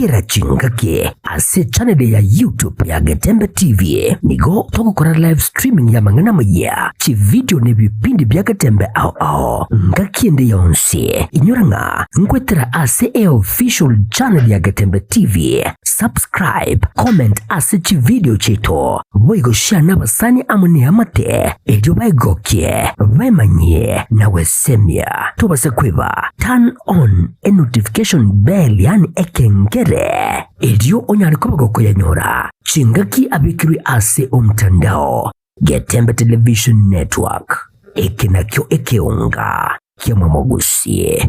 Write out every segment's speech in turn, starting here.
Kera chingaki ase echaneli ya YouTube ya Getembe TV nigo togokora live streaming y'amang'ana amayia, chividio na ebipindi bia Getembe ao ao ngaki ende yonsi. Inyora ng'a nkwetera ase eofficial channel ya Getembe TV. Subscribe, comment ase chividio chiaito, boigo share nabasani amo neamate erio baegokie, baemanyie na gwesemia. Tobasa kweba turn on enotification bell yaani ekengere erio onyare koba gokoyanyora chingaki abekirwe ase omtandao. Getembe Television Network, eke nakio ekeonga ki'amamogusie.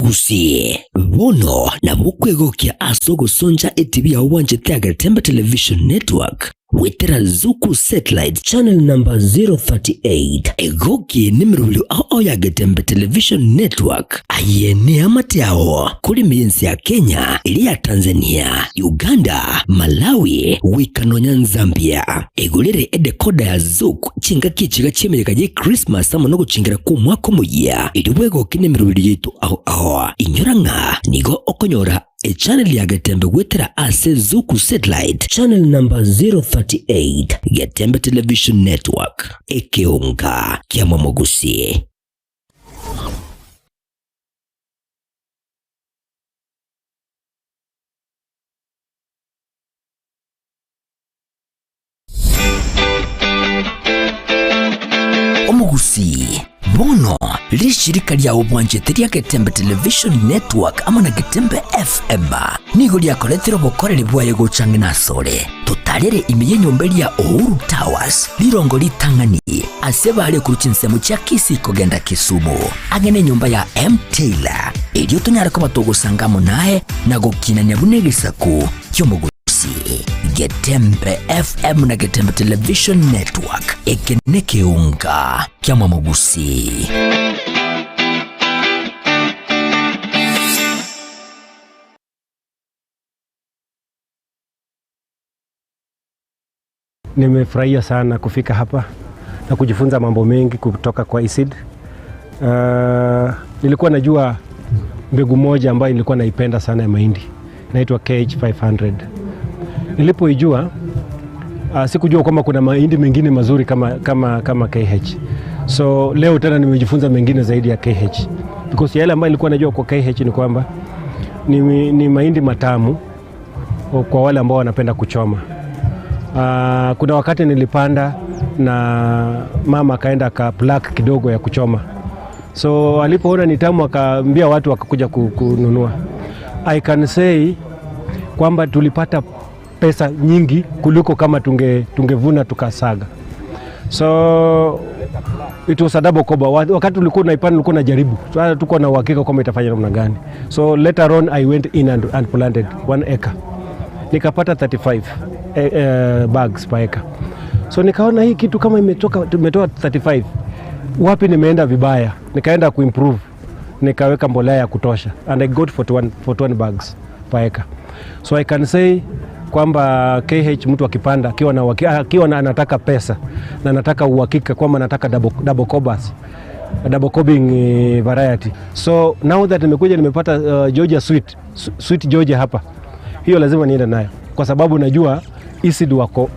Gusii, bono nabo okwegokia ase ogosoncha etibi yao bwanchete ya Getembe Television Network goetera Zuku Satellite Channel number 038. Egokie nemerobio ao ao ya Getembe Television Network. Aye neamate ao kore ime y'ense ya Kenya, eria ya Tanzania, Uganda, Malawi, goika nonya Nzambia. Egorere edekoda ya Zuku chingaki echiga chi'emeyega ye Christmas amo nogochingera kw'omwaka omoyia, erio bwegoke nemeroberi yaito ao ao. Inyora ng'a nigo okonyora echannel ya Getembe goetera ase Zuku Satellite channel number 038, Getembe Television Network, ekeonga ki'amamogusi. Omogusii, bono rishirika riao bwanchete ria Getembe Television Network amo na Getembe FM nigo riakoretire obokoreri bwaye gocha ang'e nasore. Totarere ime y'enyomba eria Uhuru Towers, rirongo ritang'ani ase bare korwa chinsemo chia Kisii kogenda Kisumu, ang'e nenyomba ya M Taylor, erio tonyare koba togosanga amo naye na gokinania buna egesaku ki'omogusii. Getembe FM na Getembe Television Network, eke nekeunga ki'amamogusi. Nimefurahia sana kufika hapa na kujifunza mambo mengi kutoka kwa ICID. Uh, nilikuwa najua mbegu moja ambayo nilikuwa naipenda sana ya mahindi inaitwa KH500. Nilipoijua uh, sikujua kwamba kuna mahindi mengine mazuri kama, kama, kama KH. So leo tena nimejifunza mengine zaidi ya KH because yale ambayo nilikuwa najua kwa KH ni kwamba ni, ni mahindi matamu kwa wale ambao wanapenda kuchoma. Uh, kuna wakati nilipanda na mama akaenda akaplak kidogo ya kuchoma, so alipoona ni tamu akaambia watu wakakuja kununua. I can say kwamba tulipata pesa nyingi kuliko kama tunge, tungevuna tukasaga. So it was a double koba. Wakati ulikuwa unaipanda ulikuwa unajaribu, so tuko na uhakika kwamba itafanya namna gani. So later on I went in and, and planted one acre nikapata 35 eh, eh, bags per acre. So nikaona hii kitu kama imetoka tumetoa 35 wapi nimeenda vibaya, nikaenda kuimprove nikaweka mbolea ya kutosha and I got 41, 41 bags per acre. So I can say kwamba KH mtu akipanda akiwa na akiwa na anataka pesa na anataka uhakika kwamba anataka double, double cobas double cobbing eh, variety. So now that nimekuja nimepata uh, Georgia sweet, sweet Georgia hapa, hiyo lazima niende nayo kwa sababu najua ICID wako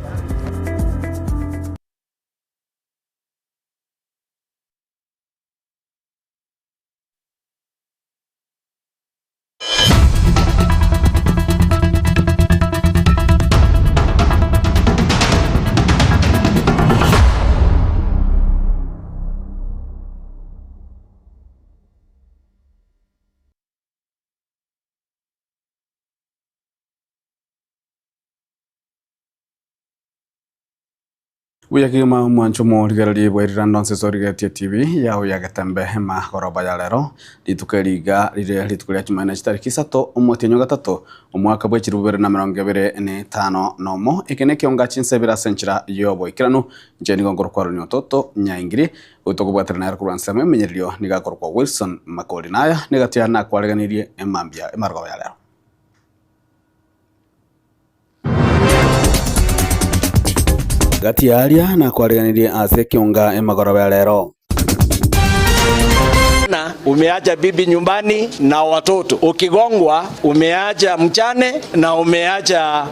Buya kegima omwancho omorigereria bwairire ande onsi ase origeretie TV yao ya Getembe emagoroba ya rero, rituko eri iga rire rituko ria Jumanne chitariki isato omotienyi o gatato omwaka bwe chilifu bibere na emerongo ebere na etano na omo, eke nekionga chinsa ibere ase enchera y'oboikeranu, inche nigo nkorokwa Ronnie Ototo Nyaingiri, oyo tokobwaterana nere korwa ensemo y'emenyererio nigo akorokwa Wilson Makori, naya nigo atiga nakwareganirie emambia emarogoba ya rero. Gati y'aria nakwareganirie ase ekeonga emagoroba ya rero. Na umeacha bibi nyumbani na watoto, ukigongwa umeacha mjane na umeacha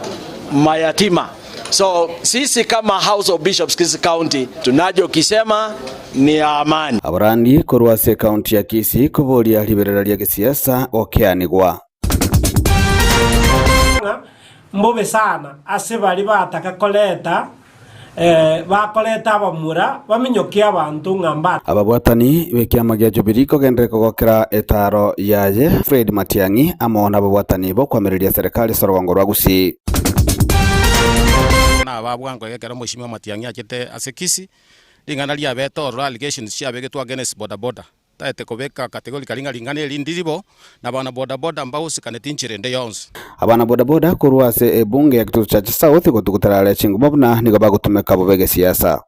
mayatima. So sisi kama House of Bishops Kisii County tunachokisema ni amani. Abarandi korwa ase ekaunti ya Kisii koboria riberera ria gesiasa gokeanigwa. Ng'a mbobe sana ase baria bataka koreta, bakoreta abamura baminyokie abanto ng'a mba. Ababwatani b'ekiama gia Jubilee kogenderera kogokera etaaro yaye Fred Matiang'i amo nababwatani b'okoamereria serikali ase orogongo rwa Gusii. Naba bwango iga ekero Mheshimiwa Matiang'i achete ase Kisii, ring'ana riabete ororo allegations chiabegetwe against bodaboda. Taete kobeka category karia ng'a ring'ana eri ndiribo, na abana bodaboda mbahusikaneti inchera ende yonsi. Abana bodaboda korwa ase ebunge ya Kitutu Church South gotugutera are chinguma buna nigo bagotumeka bobe gesiasa.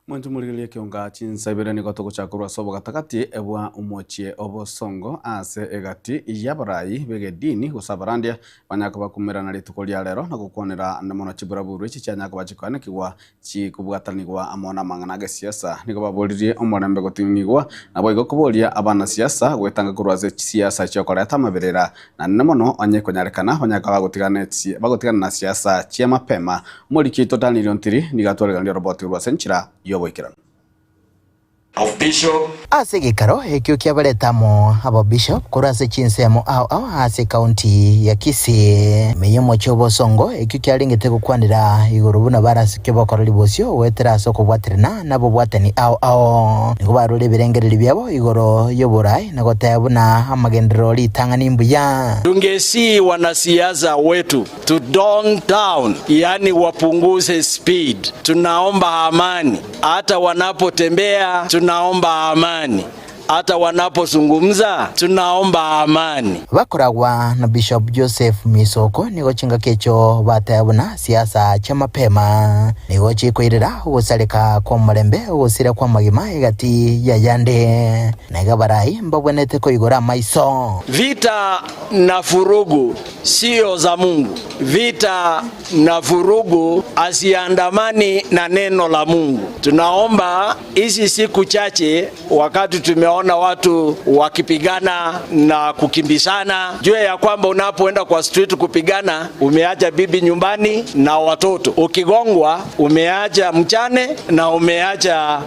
Mwanche morigererie ekionga chinsa ibere nigo togochaka korwa ase obogatagati bwa omochie obosongo ase egati y'abarai b'egedini gose abarandia banyare kobakumerana rituko ria rero na gokwanera ande mono chiburaburu echi chianyare koba chikoanekigwa chikobwatanigwa amo namang'ana agesiasa. Nigo baboririe omorembe goting'igwa naboigo koboria abanasiasa gwetanga korwa ase chisiasa chiokoreta amaberera Naende mono onye konyarekana banyare koba bagotigana na siasa chia mapema. Omoriki oito Daniel Ontiri nigo atwareganirie oroboti orwo ase enchera y'oboikeranu. Ase egeikaro ekio kiabarete amo ababishop korwa ase chinsemo ao ao ase ekaunti ya Kisii. Ime y'omochie o Bosongo ekio kiarengete gokwanera igoro buna barasike bokorori bosio goetera ase okobwaterana nabobwatani ao ao. Nigo barure ebirengererio biabo igoro y'oborai na goteba buna amagenderero ritang'ani mbuya. Tungesii wanasiasa wetu to tone down, yaani wapunguze speed. Tunaomba amani hata wanapotembea, tunaomba amani hata wanapozungumza, tunaomba amani. Bakoragwa na Bishop Joseph Misoko nigo chingaki echio bateba buna siasa chia mapema nigo chikoirera ogosareka kw'omorembe, ogosira kw'amagima egati y'ayande. Na iga abarai mbabwenerete koigora amaiso. Vita na furugu sio za Mungu. Vita na furugu haziandamani na neno la Mungu. Tunaomba hizi siku chache, wakati tumeona watu wakipigana na kukimbizana, jua ya kwamba unapoenda kwa street kupigana, umeacha bibi nyumbani na watoto. Ukigongwa, umeacha mjane na umeacha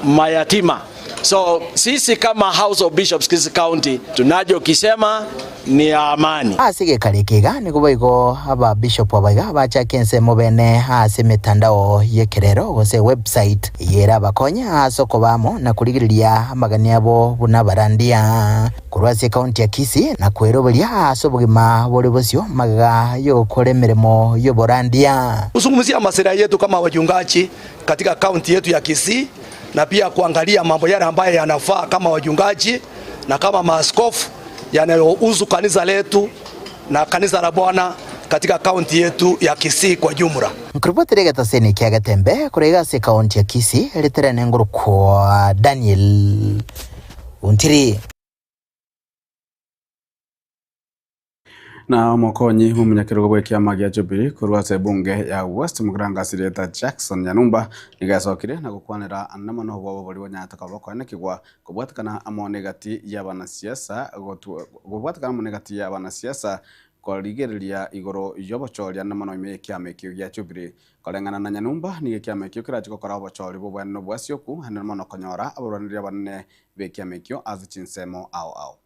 mayatima. So sisi kama House of Bishops Kisii County tunachokisema ni amani. Ase egekari eke iga nigo boigo ababishop aba iga bachake ensemo bene ase emetandao y'ekerero gose website eye erabakonye ase okoba amo na korigereria amagani abo buna abarandia korwa ase ekaunti ya Kisii na kweroberia ase obogima bore bosio magega y'ogokora emeremo y'oborandia. Kuzungumzia masilahi yetu kama wachungaji katika kaunti yetu ya Kisii na pia kuangalia mambo yale ambayo yanafaa kama wachungaji na kama maaskofu yanayohusu kanisa letu na kanisa la Bwana katika kaunti yetu ya Kisii kwa jumla. Nkorobotera egetaseni kia Getembe korwa iga ase ekaunti ya Kisii eriterane ngorokwa Daniel Ontiri. Na omokonyi bw'omonyakerogo bw'ekiama gia Jubilee korwa ase ebunge ya West Mugirango ase erieta Jackson Nyanumba nigo esokire na gokwanera ande mono obwoba boria bonyarete koba bokoenekigwa kobwatekana amo negati y'abanasiasa kobwatekana amo negati y'abanasiasa korigereria igoro y'obochori ande mono ime y'ekiama ekio gia Jubilee. Koreng'ana na Nyanumba nigo ekiama ekio kerache gokora obochori bw'obwenenu bwasioku ande mono konyora abarwaneria abanene b'ekiama ekio ase chinsemo ao ao.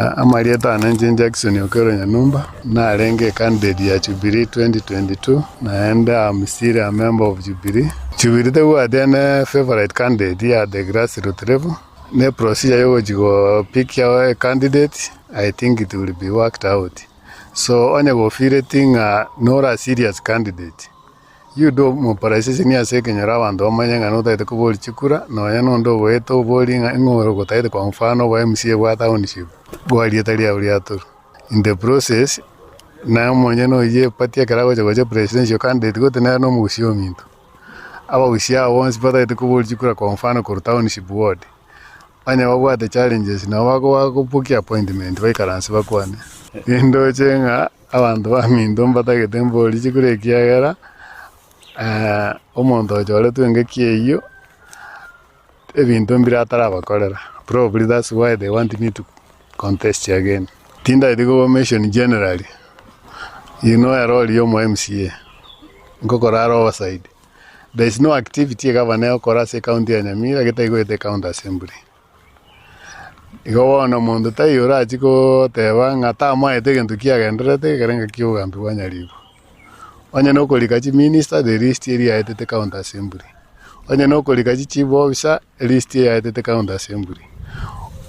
Amarieta ane inche Jackson Okello Nyanumba, narenge ecandidate ya Jubilee 2022, naende am still a member of Jubilee. Jubilee tebwati ene favourite candidate ya the grassroot level, ne procedure yogochi go pick a candidate, I think it will be worked out. So onye gofireti ng'a nore a serious candidate, You do mobilization ase ekenyoro abanto bamanye ng'a notagete koboria chikura, nonya nonde oboete oborie ng'a ing'o ore ogotagete kwa mfano obo MCA bwa township, bwa rieta riao riatorwa. In the process, naye omonyene oyio eparty ekero agocha gocha presidential candidate gose nere na omogusii ominto. Abagusii aba bonsi batagete koboria chikura kwa mfano korwa township ward. Onye babwate challenges nabo bakoba appointment baikaranse bakwane. Nindoche ng'a abanto baminto mbatagete mbori chikura ekiagera omonto ochoretwe engaki eyio ebinto mbire atarabakorera probably that's why they want me to contest again. Tindagete koba mention generally, you know erori ya omo MCA nkokora are overside. There is no activity egavana egokora ase ecounty ya Nyamira getaigwete ecounty assembly. Igo bono monto taiyo orachie koteba ng'a tamoete egento kiagendererete ekero engaki ya obogambi bwa Nyaribo. Onye na okorika chiminister the list eria yaetete county assembly. Onye na okorika chichief officer elist eyaetete county assembly.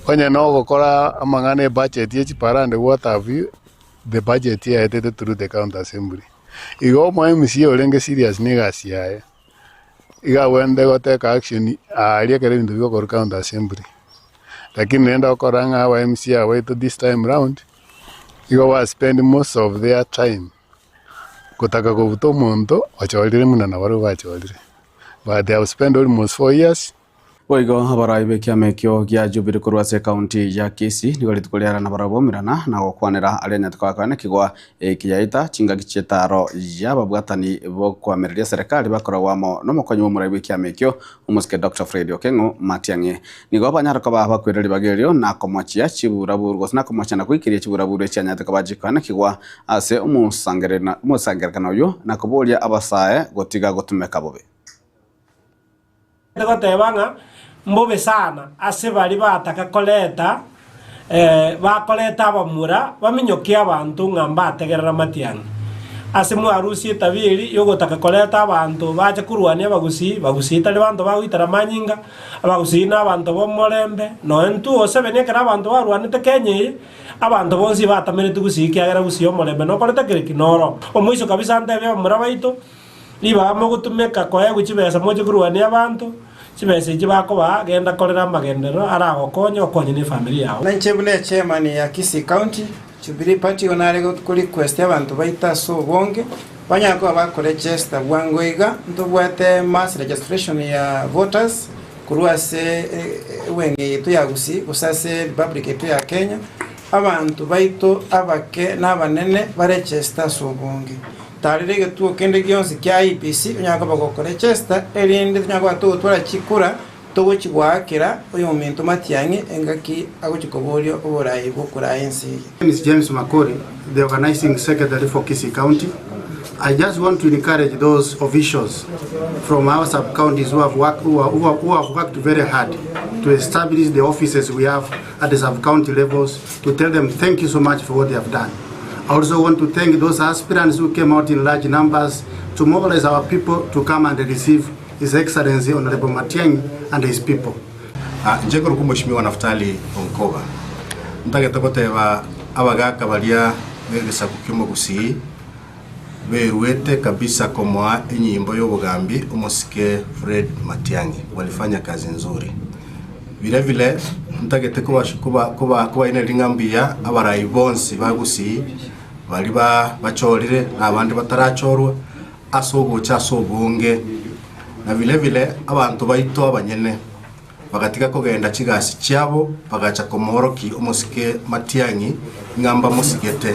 Onye na ogokora amang'ana ebudget ya chipara and what have you, the budget eyaetete through the county assembly. Igo omo MCA orenge serious na egasi yaye, iga agwenerete goteka action aaria ekero ebinto bigokorwa county assembly. Lakini rende okora ng'a aba MCA abaito this time round, igo ba spend most of their time gotaka kobuta omonto ochorire buna nabarabwo bachorire. But they have spent almost 4 years. Boigo abarai b'ekiama ekio gia Jubilee korwa ase ekaunti ya Kisii nigo rituko riare nabarabwo baumerana na gokwanera aria nyatuko akoenekigwa ekiyaita chingaki chi'etaaro y'ababwatani b'okoamereria eserekari bakoragwa amo nomokonyi bw'omorai bw'ekiama ekio omosike Doctor Fred Okeng'o Matiang'i. Nigo banyare koba bakwire ribaga erio na komochia chiburaburu gose na komochia na goikeria chiburaburu echianyarete koba chikoenekigwa ase omosangererekano oyio na koboria abasae gotiga gotumeka bobe. Goteba ng'a mbobe sana ase baria bataka koreta bakoreta abamura baminyokie abanto ng'a mbategerera matiang'i. Ase mwarusie etabia eria yogotaka koreta abanto bache korwania abagusii, bagusii tari banto bagoitera amanyinga, abagusii nabanto b'omorembe, nonya intwe osebeni ekero abanto barwanete Kenya eye, abanto bonsi batamereti gusii ekiagera gusii omorembe nokorete kere ki? Noro. Omoiso kabisa ntebie abamura baito. Ribaga mogotumeka koegwa chibesa moche korwania abanto, chibesa echi bakobaa, genda korera amagenderero aragokonye okonye nefamiri yao. Na inche buna echairman ya Kisii County Jubilee Party igo nare ko request abanto baito ase obonge banyare koba bakoregister bwango iga ntobwate mass registration ya voters korwa ase ewing yaito ya Gusii gose ase republic yaito ya Kenya abanto baito abake na abanene baregister ase obonge. Tarera egetuo kende gionsi kia IEBC onyare koba gokorechesta, erinde tonyare koba togotwara chikura togochia goakera oyominto Matiang'i engaki agochia koboria oborai bw'okoraa ense eye. My name is James Makori, the organizing secretary for Kisii County. I just want to encourage those officials from our sub-counties who have, worked, who, are, who, have, who have worked very hard to establish the offices we have at the sub-county levels to tell them thank you so much for what they have done. I also want to thank those aspirants who came out in large numbers to mobilize our people to come and receive His Excellency Honorable Matiang'i and his people. Ah, inche nkorokwa Mheshimiwa Naftali Onkoba. Ntagete goteba abagaka baria b'egesaku ki'omogusii beruete kabisa komoa enyimbo y'obogambi omosike Fred Matiang'i walifanya kazi nzuri. Vile vile ntagete kobaineria ng'a mbuya abarai bonsi ba Gusii baria bachorire na abande batarachorwa ase ogocha ase obonge, na vile vile abanto baito abanyene bagatiga kogenda chigasi chiabo bagacha komoorokia omosike Matiang'i ng'a mbamosigete.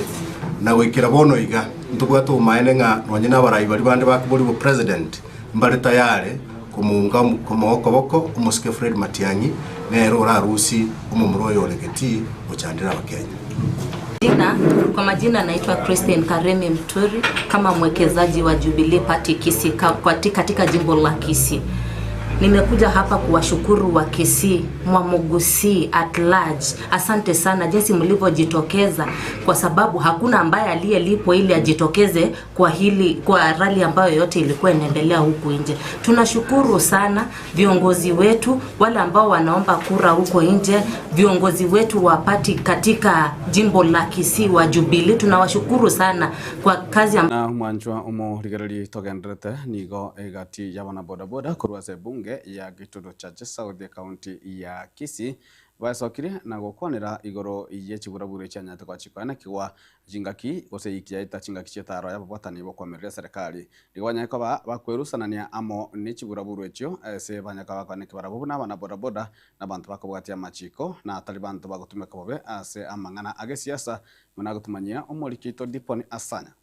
Na goikera bono iga ntobwate obomaene ng'a nonye nabarai baria bande bakoborigwa president mbare tayare komounga komoa okoboko omosike Fred Matiang'i nere orarusie omomura oyo ore getii gochandera abakenya. Jina, kwa majina naitwa Christine Karemi Mturi kama mwekezaji wa Jubilee Party Kisii katika jimbo la Kisii. Nimekuja hapa kuwashukuru wa Kisii, Mwamugusi at large. Asante sana jinsi mlivyojitokeza, kwa sababu hakuna ambaye aliyelipwa ili ajitokeze kwa hili kwa rally ambayo yote ilikuwa inaendelea huku nje. Tunashukuru sana viongozi wetu wale ambao wanaomba kura huko nje, viongozi wetu wa party katika jimbo la Kisii wa Jubilee, tunawashukuru sana kwa kazi Na mwanchwa omorigereria togenderete nigo egati y'abana bodaboda korwa ase ebunge ya Gitutu Church South county ya Kisii. Baesokirie na gokwanera igoro ye chiburaburu echianyarete koba chikoenekigwa chingaki gose eiki yaeta chingaki chi'etaaro y'ababwatani b'okoamereria eserekari. Nigo banyare koba bakwerusanania amo ne chiburaburu echio ase banyare koba bakoeneki barabwo buna abana bodaboda na abanto bakobwatia amachiko na atari banto bagotumeka bobe ase amang'ana agesiasa buna agotumanyia omoriki oito Dipon Asanya.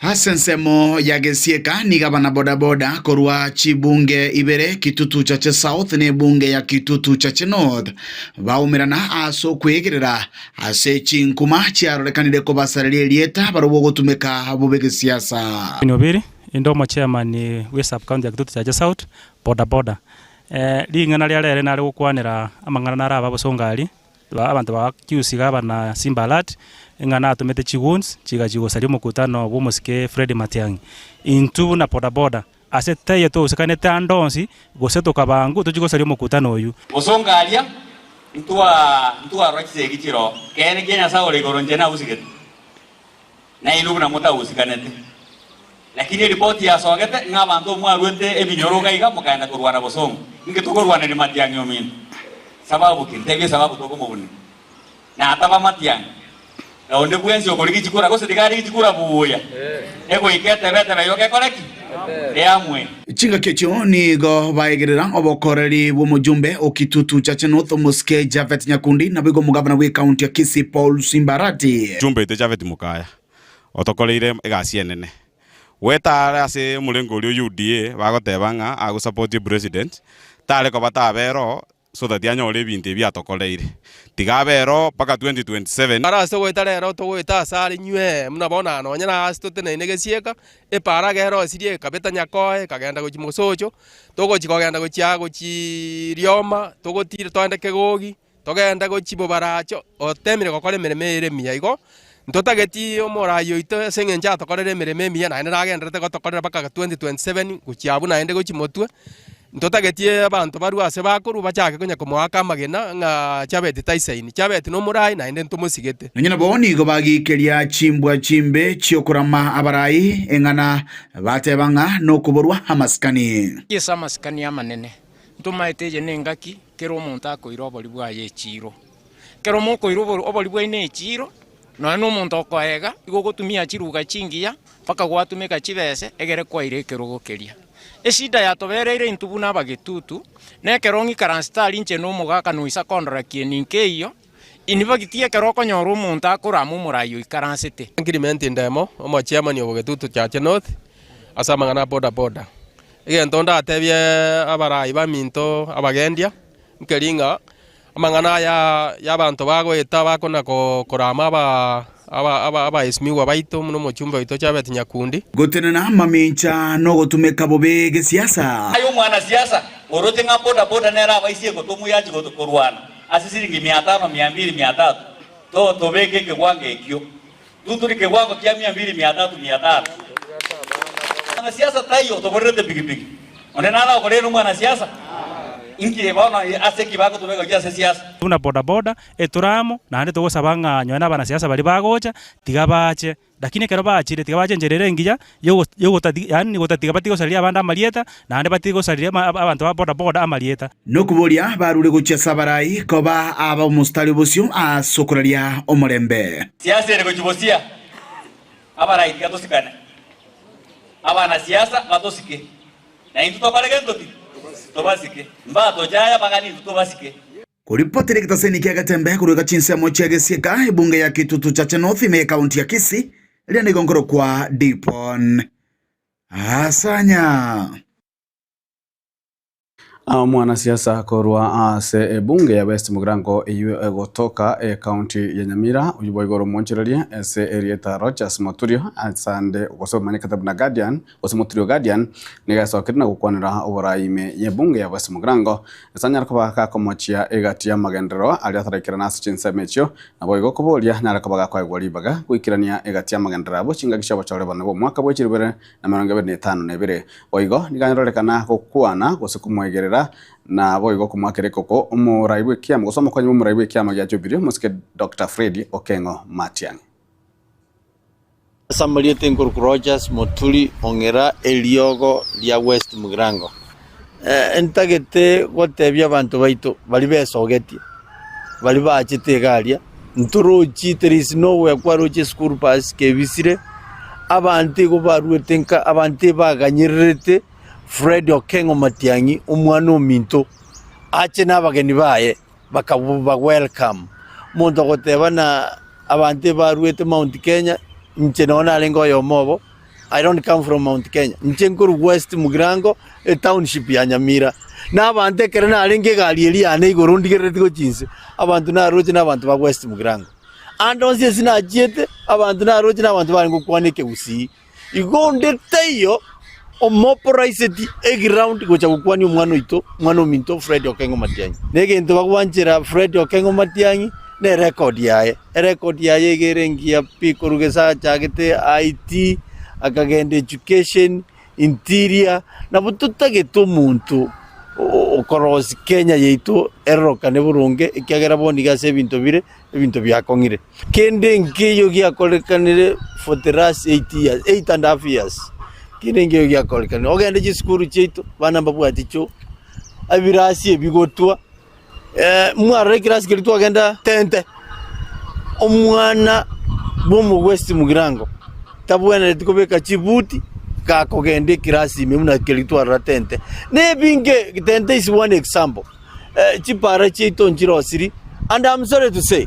Ase ensemo ya gesieka nigo abanabodaboda korwa chibunge ibere Kitutu Chache South na ebunge ya Kitutu Chache North baumerana ase okwegerera ase chinkuma chiarorekanire kobasareria erieta barobwo ogotumeka bobe gesiasa. Obiri, inde omochairman bwe sub county ya Kitutu Chache South boda boda. Ring'ana ria rere nare gokwanera amang'ana nare aba bosongo aria. Abanto ba Kiusi gabana Simbalat, ng'a natomete chiguns chigachia gosaria omokutano bw'omosike Fred Matiang'i. Intwe buna bodaboda, ase taiyo togosekanete ande onsi, gose tokabangwa tochie gosaria omokutano oyio. Bosongo aria ntwa ntwarora chisegi chiroo, keene kia Nyasae ore igoro inche nagusigete, na inwe buna motagusikanete. Lakini eripoti yasogete ng'a abanto mwaruete ebinyoro iga iga mokaenda korwana bosongo. Inki tokorwaneria Matiang'i ominto? Sababu ki? Ntebie esababu tokomobunia. Nataba Matiang'i, na onde bwensi okorigia chikura gose tiga arigie chikura buya, egoika etebe etebe yoka ekore ki? Eamwe. Chingaki echio nigo baegerera obokoreri bw'omojumbe o Kitutu Chache North omosike Japhet Nyakundi naboigo omogavana bw'ekaunti ya Kisii Paul Simbarati. Mojumbe oito Japhet Mukaya otokoreire egasi enene. Goeta are ase omorengo oria o UDA bagoteba ng'a agosupport president, tare koba tabera oo so that anyore ebinto ebi atokoreire. Tiga abere oo mpaka 2027. Ara ase goeta rero togoeta ase are inywee buna bono aa nonye na ase toteneine gesieka, epaara iga erosirie ekabeta nyakoe ekagenda gochia mosocho, togochia kogenda gochia aa gochiiii rioma, togotira toende kegogi. Togende gochia bobaracho, otemire gokora emeremo ere emiya. Igo ntotageti omoraai oito ase eng'encho atokorere emeremo emiya naende nagendererete gotokorera mpaka 2027 gochia abwo naende gochia motwe, ntotageti abanto barwe ase bakorwa bachake konya komoaka amagena ng'a Chabeti taisaini. Chabeti nomoraai naende ntomosigete. Nonya nabo nigo bagiikeria chimbwa chimbe chi'okorama abarai eng'ana, bateba ng'a nokoborwa amasikani. Ase amasikani amanene, ntomaete eye nengaki Kera omonto akoira obori bwaye echiiro. Ekero mokoira obori bwaino echiiro, nonya na omonto okoega, igo ogotumia chiruga chingiya, mpaka gwatumeka chibese, egere kwaira ekerogo keria. Eshida yatobereire intwe buna abagetutu, na ekero ng'ikaransete aria inche na omogaka noisa kondora kieni nkeiyo, inibagiti ekero okonyora omonto akorama omorai oikaransete. Clement Ndemo, omochairman o Bogetutu Chache North, ase amang'ana a boda boda. Egento ndatebie abarai baminto abagendia, nkeri ng'a amang'ana aya y'abanto bagoeta bakona korama abaesimigwa baito buna omochumbe oito Chabet Nyakundi. Gotenena mamincha nogotumeka bobe gesiasa. Aye omwanasiasa, oroche ng'a boda boda nere abaisia egotomwa yachia korwana ase siringi mia tano, mia mbiri, mia tatu, to tobeke ekegwango ekio. Totore kewango kia mia mbiri, mia tatu, mia tano. Mwanasiasa taiyo otoborerete pikipiki. Onde nare okorera omwanasiasa? Inki bono ase ki bagotobeka gochia ase siasa? Buna boda boda, etore amo, naende togosaba ng'a nonye na abanasiasa baria bagocha, tiga bache, lakini ekero bachire tiga bache enchera ere engiya, yogo yogotati yaani gotatiga batige gosareria abande amarieta, naende batige gosareria ama abanto ba boda boda amarieta. Nokoboria barure gochia ase abarai koba ab'omositari obosio ase okoraria omorembe. Siasa ere gochia bosia, abarai tiga tosikane, abanasiasa batosike, na intwe tokore gento ki? Tobasike. Mbatochaya bagani intwe tobasike. Koripotera egetaseni kia Getembe korwa chinsemo chia Gesieka, ebunge ya Kitutu Chache North ime y'ekaunti ya Kisii, eria nigo nkorokwa Dipon Asanya. Omwanasiasa korwa ase ebunge ya West Mugirango eyio egotoka ecounty ya Nyamira oyio boigo ore omoonchoreria ase erieta Rodgers Moturio asande gose omanyekete buna Guardian gose Moturio Guardian nigo esokire na gokwanera oborai ime y'ebunge ya West Mugirango ase anyare koba gakomochia egati y'amagenderero aria ataraikerana ase chinsemo echio Naboigo koboria nare koba gakoegwa ribaga goikerania egati y'amagenderero abo chingaki chi'obochore bone bw'omwaka bwe chilifu ibere na emerongo ebere na etano na ebere. Boigo nigo anyarorekana gokwana gose komoegerera, na boigo komoakera ekoko omorai bw'ekiama gose omokonyi bw'omorai bw'ekiama gia Jubilee omosike Doctor Fred Okengo Matiang'i. Ase amarieta enkoruku Rogers Muturi Ong'era eriogo ria West Mugirango. Ntagete gotebia abanto baito baria besogetie, baria bachete iga aria, ntorochi there is nowhere kwaroche eschool bus kebisire, abanto igo baruete nka abanto ebaganyererete Fred Okeng'o Matiang'i omwana ominto, ache na abageni baye bakaba welcome. Omonto ogoteba na abanto ebaruete Mount Kenya, inche nonye narenge oyomo obo. I don't come from Mount Kenya, inche nkorwa West Mugirango, etownship ya Nyamira. Na abanto ekero narenge egari eria yane igoro ndigereretie gochia inse, abanto naroche na abanto ba West Mugirango. Ande onsi ase nachiete, abanto naroche na abanto barenge gokwana ekegusii. Igo onde taiyo omoporaiseti eground gocha gokwania omwana oito, omwana ominto Fred Okengo Matiang'i. Na egento bagwanchera Fred Okengo Matiang'i, na erecord yaye. Erecord yaye iga ere engiya pi korwa gese achagete IT, akagenda education, interior, nabo totagete omonto okorosia Kenya yaito erorokane boronge ekiagera bono iga ase ebinto bire, ebinto biakong'ire. Kende nkeiyo giakorekanire for the last 8 years, 8 and half years, kende nkeiyo giakorekanire. Ogende chisukuru chiaito, abana mbabwati choo, ebirasi ebigotwa. Mwarora ekerasi keria twagenda tente, omwana bw'omogwesti mugirango tabwenereti kobeka chibuti gakogenda ekerasi ime buna keria twarora tente. Na ebinge, tente is one example. Chipara chiaito nchirosiri, and I'm sorry to say,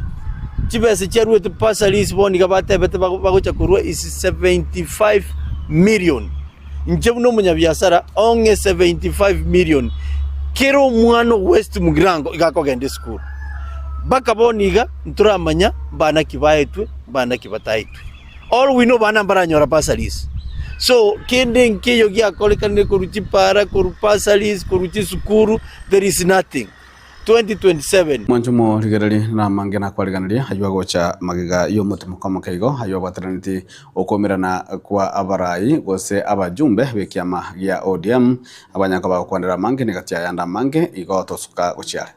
chibesa chiaruete bursaries bono iga batebete bagocha korwa is 75 million. Inche buna omonyabiasara ong'e 75 million kera omwana o West Mugirango iga akogenda esukuru. Mpaka bono iga ntoramanya mbana ki baetwe mbana ki bataetwe. All we know bana mbaranyora bursaries. So kende nkeiyo giakorekanire korwa chipara, korwa bursaries, korwa chisukuru, there is nothing. 2027. Mwanche omorigererie namange nakwariganirie ayio agocha magega y'omotimoko omoke igo, ayio abwataraneti okoumerana kwa abarai gose abajumbe b'ekiama gia ODM, abanyanka bagokwanera amange negati y'ayande amange igo tosuka gochia are.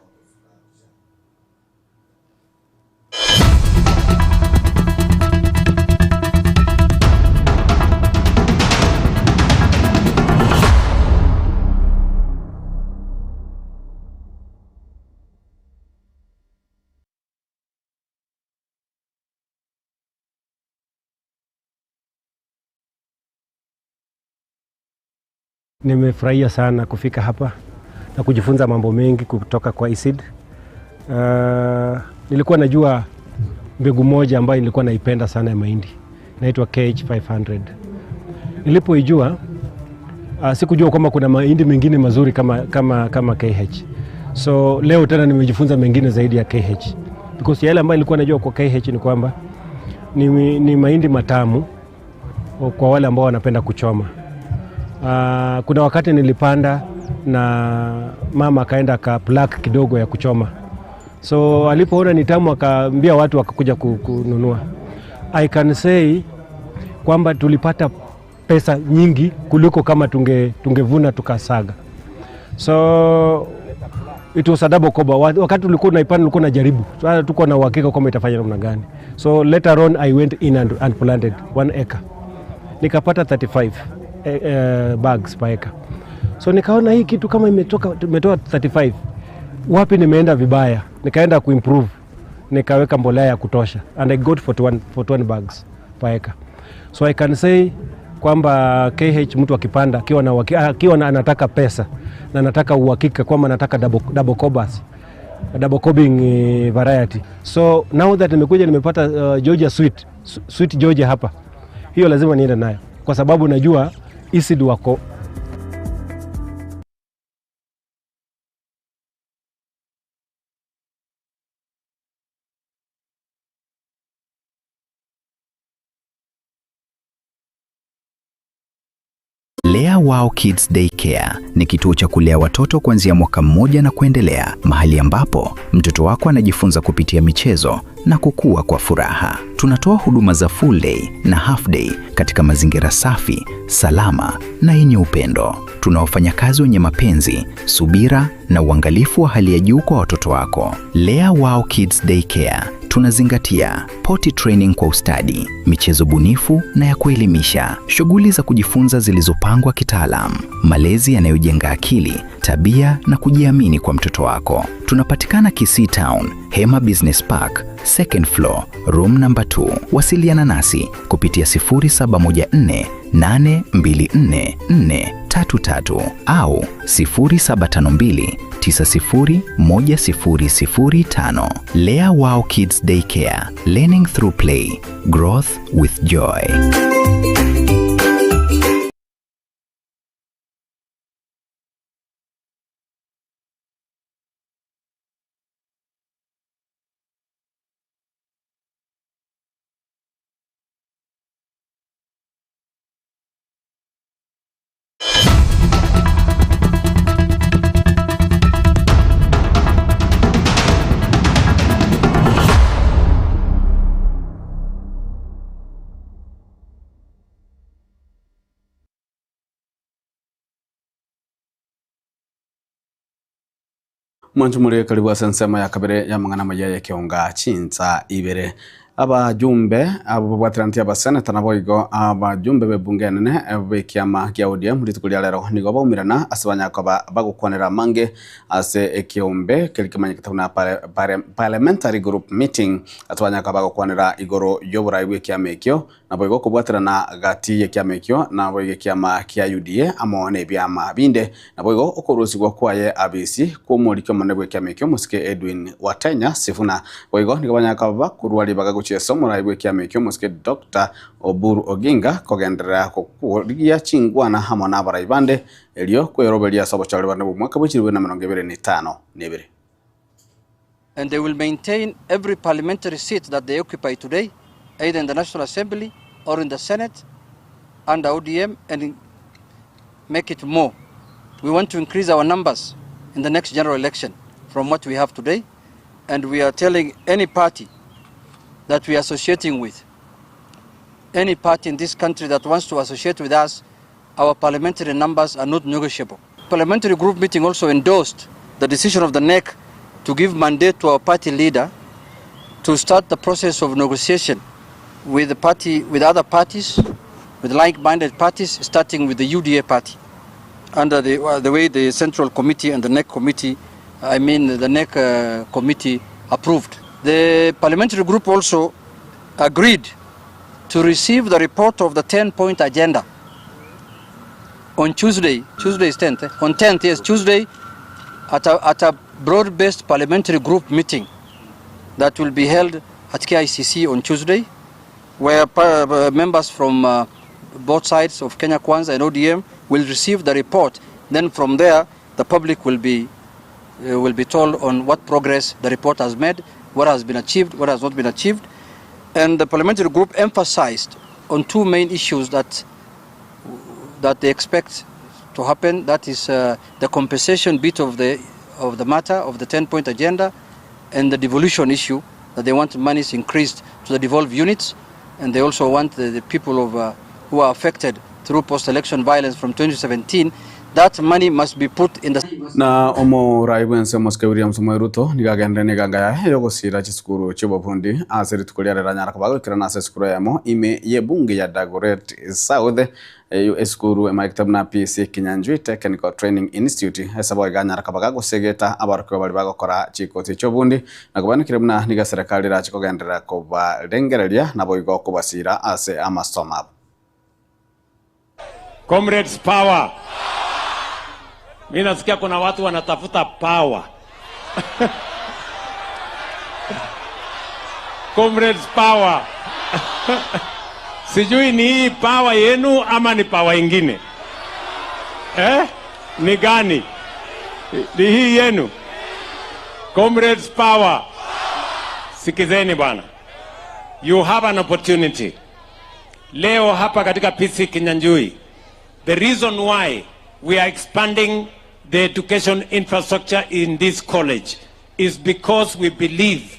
Nimefurahia sana kufika hapa na kujifunza mambo mengi kutoka kwa ICID. Nilikuwa najua mbegu moja ambayo nilikuwa naipenda sana ya mahindi inaitwa KH500. Nilipoijua sikujua kwamba kuna mahindi mengine mazuri kama, kama, kama KH. So leo tena nimejifunza mengine zaidi ya KH because yale ambayo nilikuwa najua kwa KH ni kwamba ni, ni mahindi matamu kwa wale ambao wanapenda kuchoma. Kuna wakati nilipanda na mama akaenda akaplak kidogo ya kuchoma, so alipoona ni tamu akaambia watu wakakuja kununua. I can say kwamba tulipata pesa nyingi kuliko kama tunge, tungevuna tukasaga. So it was a double koba. Wakati ulikuwa unaipanda ulikuwa unajaribu, sasa tuko na uhakika kwamba itafanya namna gani. So later on I went in and planted 1 acre nikapata 35 bags per acre. So nikaona hii kitu kama imetoka imetoa 35, wapi nimeenda vibaya? Nikaenda kuimprove, nikaweka mbolea ya kutosha and I got 41, 41 bags per acre. So I can say kwamba KH mtu akipanda akiwa na akiwa na anataka pesa na anataka uhakika kwamba anataka double, double cobas double cobbing variety. So now that nimekuja nimepata Georgia Sweet, Sweet Georgia hapa, hiyo lazima niende nayo kwa sababu najua ICID wako. Lea Wow Kids Daycare ni kituo cha kulea watoto kuanzia mwaka mmoja na kuendelea, mahali ambapo mtoto wako anajifunza kupitia michezo na kukua kwa furaha. Tunatoa huduma za full day na half day katika mazingira safi, salama na yenye upendo. Tuna wafanyakazi wenye mapenzi, subira na uangalifu wa hali ya juu kwa watoto wako. Lea Wow Kids Daycare tunazingatia. Potty training kwa ustadi, michezo bunifu na ya kuelimisha, shughuli za kujifunza zilizopangwa kitaalam, malezi yanayojenga akili, tabia na kujiamini kwa mtoto wako. Tunapatikana Kisii Town, Hema Business Park, second floor, room number 2. Wasiliana nasi kupitia 0714 824 433 au 0752 901005. Lea Wow Kids Daycare, learning through play, growth with joy. Mwancho more karibu ase ensemo ya kabere y'amang'ana amaya y'ekeonga chinsa ibere. Abajumbe abo babwateraneti abaseneta naboigo abajumbe b'ebunge enene b'ekiama kia ODM rituko ria rero nigo baumerana ase banyakoba bagokwanera amange ase ekeombe keria kemanyekete buna Parliamentary Group Meeting ase banyakoba bagokwanera igoro y'oborai bw'ekiama ekio Naboigo okobwaterana gati y'ekiama ekio naboigo ekiama kia UDA amo nebiama binde. Naboigo okorusigwa kwaye abisi kw'omoriki omonene bw'ekiama ekio omosike Edwin Watenya Sifuna. Boigo nigo banyare koba korwa ribaga gochia ase omorai bw'ekiama ekio omosike Doctor Oburu Oginga kogenderera gokorigia chingwana amo nabarai bande erio kweroberia ase obochori bande bw'omwaka bwe chilifu 2052. And they will maintain every parliamentary seat that they occupy today, either in the National Assembly or in the Senate under ODM, and make it more. We want to increase our numbers in the next general election from what we have today, and we are telling any party that we are associating with, any party in this country that wants to associate with us, our parliamentary numbers are not negotiable. Parliamentary group meeting also endorsed the decision of the NEC to give mandate to our party leader to start the process of negotiation with the party, with other parties, with like-minded parties, starting with the UDA party, under the way the Central Committee and the NEC committee, I mean the NEC committee approved. The parliamentary group also agreed to receive the report of the 10-point agenda on Tuesday, Tuesday is 10th, On 10th, yes, Tuesday, at a broad-based parliamentary group meeting that will be held at KICC on Tuesday, where members from both sides of Kenya Kwanza and ODM will receive the report. Then from there, the public will be told on what progress the report has made, what has been achieved, what has not been achieved. And the parliamentary group emphasized on two main issues that they expect to happen. That is the compensation bit of the matter, of the 10-point agenda, and the devolution issue, that they want monies increased to the devolved units, and they also want the people of who are affected through post-election violence from 2017, that money must be put in the... Na omorai bwense omosike William Samoei Ruto nigo agenderere na eganga yaye yogosira chisukuru chi'obofundi ase rituko riare ranyara koba goikerana ase esukuru eyemo ime y'ebunge ya Dagoretti South eyo esukuru emaete buna PC Kinyanjui Technical Training Institute ase boigo anyara koba gagosegeta abarokigwa baria bagokora chikosi chi'obundi na kobanikire buna nigo eserekari erache kogenderera kobarengereria naboigo kobasira ase amasomo abo. Comrades power. Mimi nasikia kuna watu wanatafuta power. Comrades power. Sijui ni hii power yenu ama ni power ingine. Ni gani? Ni hii yenu. Comrades power. Sikizeni bwana. You have an opportunity. Leo hapa katika PC Kinyanjui, the reason why we are expanding the education infrastructure in this college is because we believe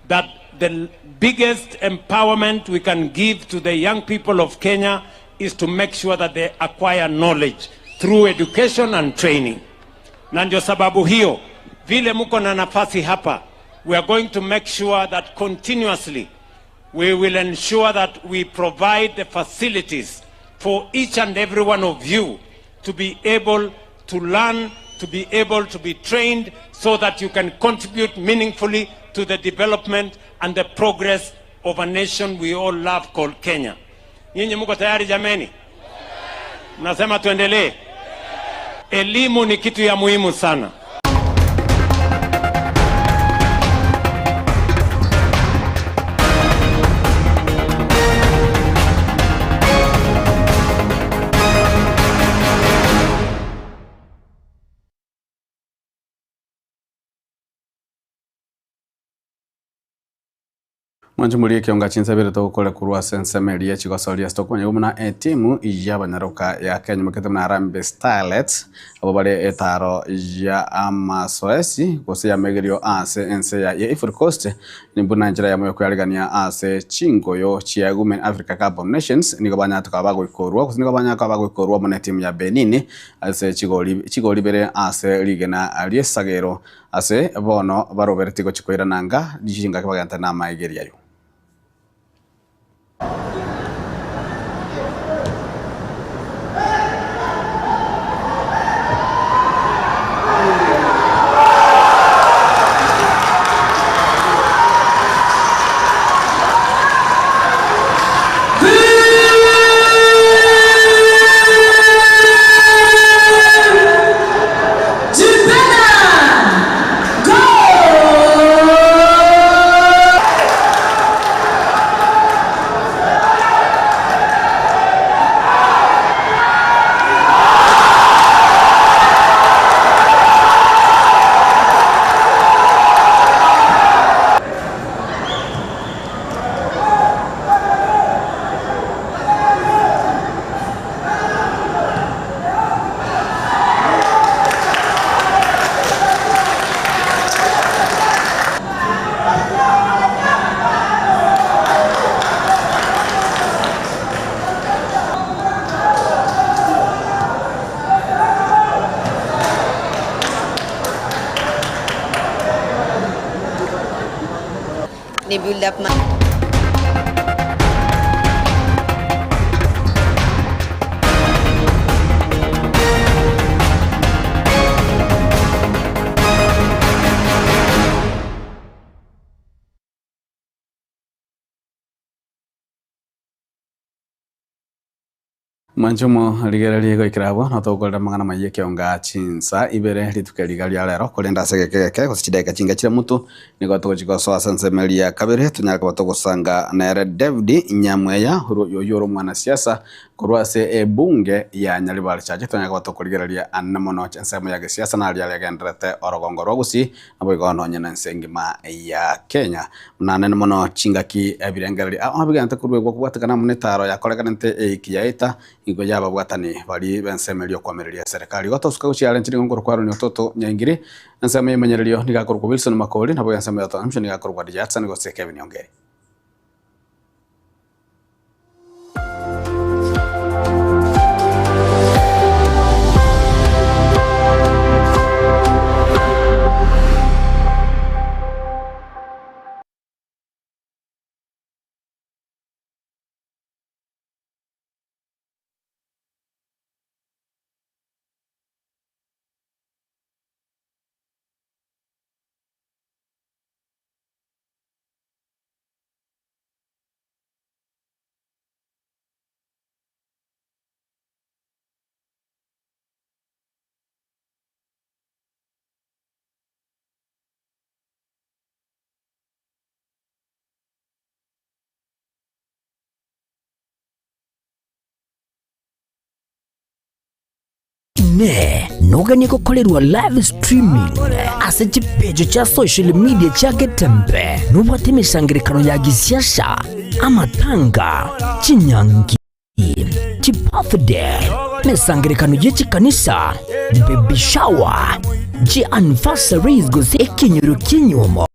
that the biggest empowerment we can give to the young people of Kenya is to make sure that they acquire knowledge through education and training. Na ndio sababu hiyo, vile muko na nafasi hapa, we are going to make sure that continuously We will ensure that we provide the facilities for each and every one of you to be able to learn, to be able to be trained so that you can contribute meaningfully to the development and the progress of a nation we all love called Kenya. Nyinyi muko tayari jameni? Mnasema tuendelee? Elimu ni kitu ya muhimu sana. Mwanche morie ekionga chinsabere togokore korwa ase ensemo eria ye chigosoria ase tokomanya buna etimu y'abanyaroka ya Kenya mokete buna Harambee Starlets abwo bare etaaro ya amasoesi gose y'amegerio ase ense ya Ivory Coast buna enchera yamo y'okoyarigania ase chingoyo chia Women Africa Cup of Nations nigo banyarete koba bagoikorwa gose nigo banyare koba bagoikorwa amo netimu ya Benin ase chigori chigori ibere ase rigena ri'esagero Ase bono baroberetie gochia koirana anga, chingaki bagenta namaegerio ayio. Ni build up ma Mwanche omorigererie goikera abwo, notogokorera amang'ana amaya ekeonga chinsa ibere rituko eri iga ria rero, korende ase egeka egeke gose chidakika chinga chire motwe, nigo togochia gosoa ase ensemo eria ya kabere, tonyare koba togosanga nere David Nyamweya, oyio ore omwanasiasa korwa ase ebunge ya Nyaribari Chache, tonyare koba tokorigereria anene mono ensemo ya gesiasa naria aria agendererete orogongo rwa Gusii, naboigo nonye na ense engima ya Kenya. Buna anene mono chingaki ebirengererio ao bigente koruegwa kobwatekana amo netaaro yakorekanete eiki yaeta igo y'ababwatani baria b'ensemo eria okoamereria eserekari. Igo tosuka gochia are nchire nkorokwa Aaron Ototo Nyaingiri, ensemo y'emenyererio nigo akorokwa Wilson Makori, naboigo ensemo ya transmission nigo akorokwa DJ Hudson gose Kevin Ongeri. Inee! Noganie gokorerwa live streaming ase chipeji chia social media chia Getembe? Nobwate emesangerekano ya gisiasa, amatanga, chinyangi, chibirthday, emesangerekano ye chikanisa, baby shower, chi anniversaries gose ekenyoro ki'enyuomo,